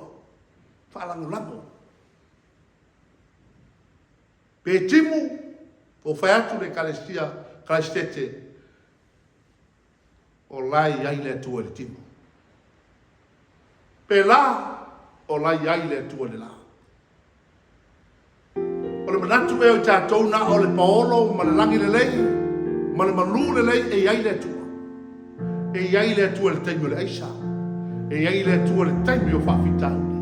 S2: Faalagolago. Pe timu, ua fai atu le Ekalesia Karaisitete, o la e i ai le Atua i le timu. Pe la, o la e i ai le Atua i le la. O le manatu ea o i tatou na o le paolo ma le lagi lelei ma le malu lelei e i ai le Atua. E i ai le Atua i le taimi o le aisa. E i ai le Atua i le taimi o faafitauli.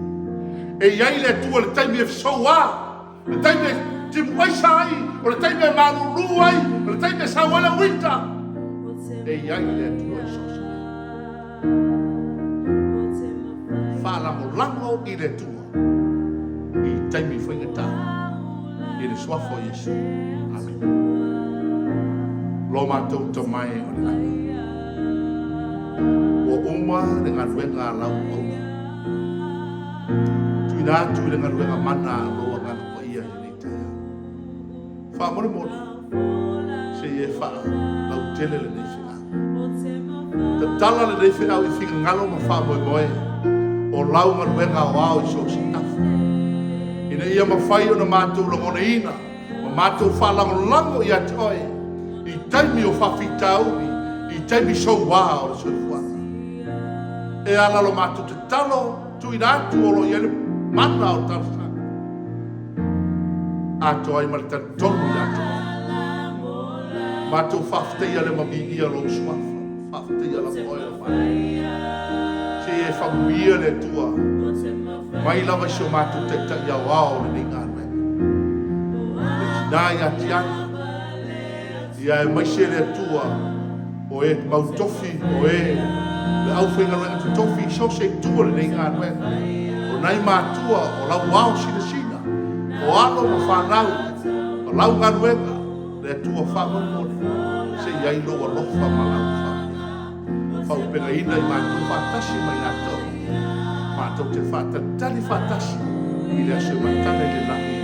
S2: E i ai le Atua i le taimi e fesoua, le taimi e timuaisa ai, o le taimi e malulu ai, o le taimi e sau ai le uita. E i ai le Atua i so o se mea. Faalagolago i le Atua i taimi faigata. I le Suafa o Iesu. Amene. Lo matou Tama e o le lagi, ua uma le galuega a lau auauna. Tuuina atu i le galuega mana a lou Agaga Paia i lenei taeao. Faamolemole, se i e faalautele lenei feau. Tatala lenei feau i finagalo ma faamoemoe o lau galuega aoao i so o se tafa, ina ia mafai ona matou lagonaina ma matou faalagolago ia te Oe i taimi o faafitauli, i taimi soua o le soifuaga. E ala lo matou tatalo tuuina atu o lo o i ai le mana o talosaga atoa ai ma le talitonu ia te Oe. Matou faafetaia lea ma viia Lou Suafa, faafetaia lava Oe o Matou. Se i e faamanuia le Atua mai lava i si o matou Taitai Aoao o lenei galuega, le tina ia Tiana, ia aemaise le Atua o e mautofi, o e le aufaigaluega totofi i so o se itu o lenei galuega, o nai matua, o lau ao sinasina, o alo ma fanau, o lau galuega, le Atua faamolemole, se i i ai lou alofa ma lau faamanuiaga. Faaauupegaina i matou faatasi ma i latou, matou te faatalitali faatasi i le aso e matala i le lagi.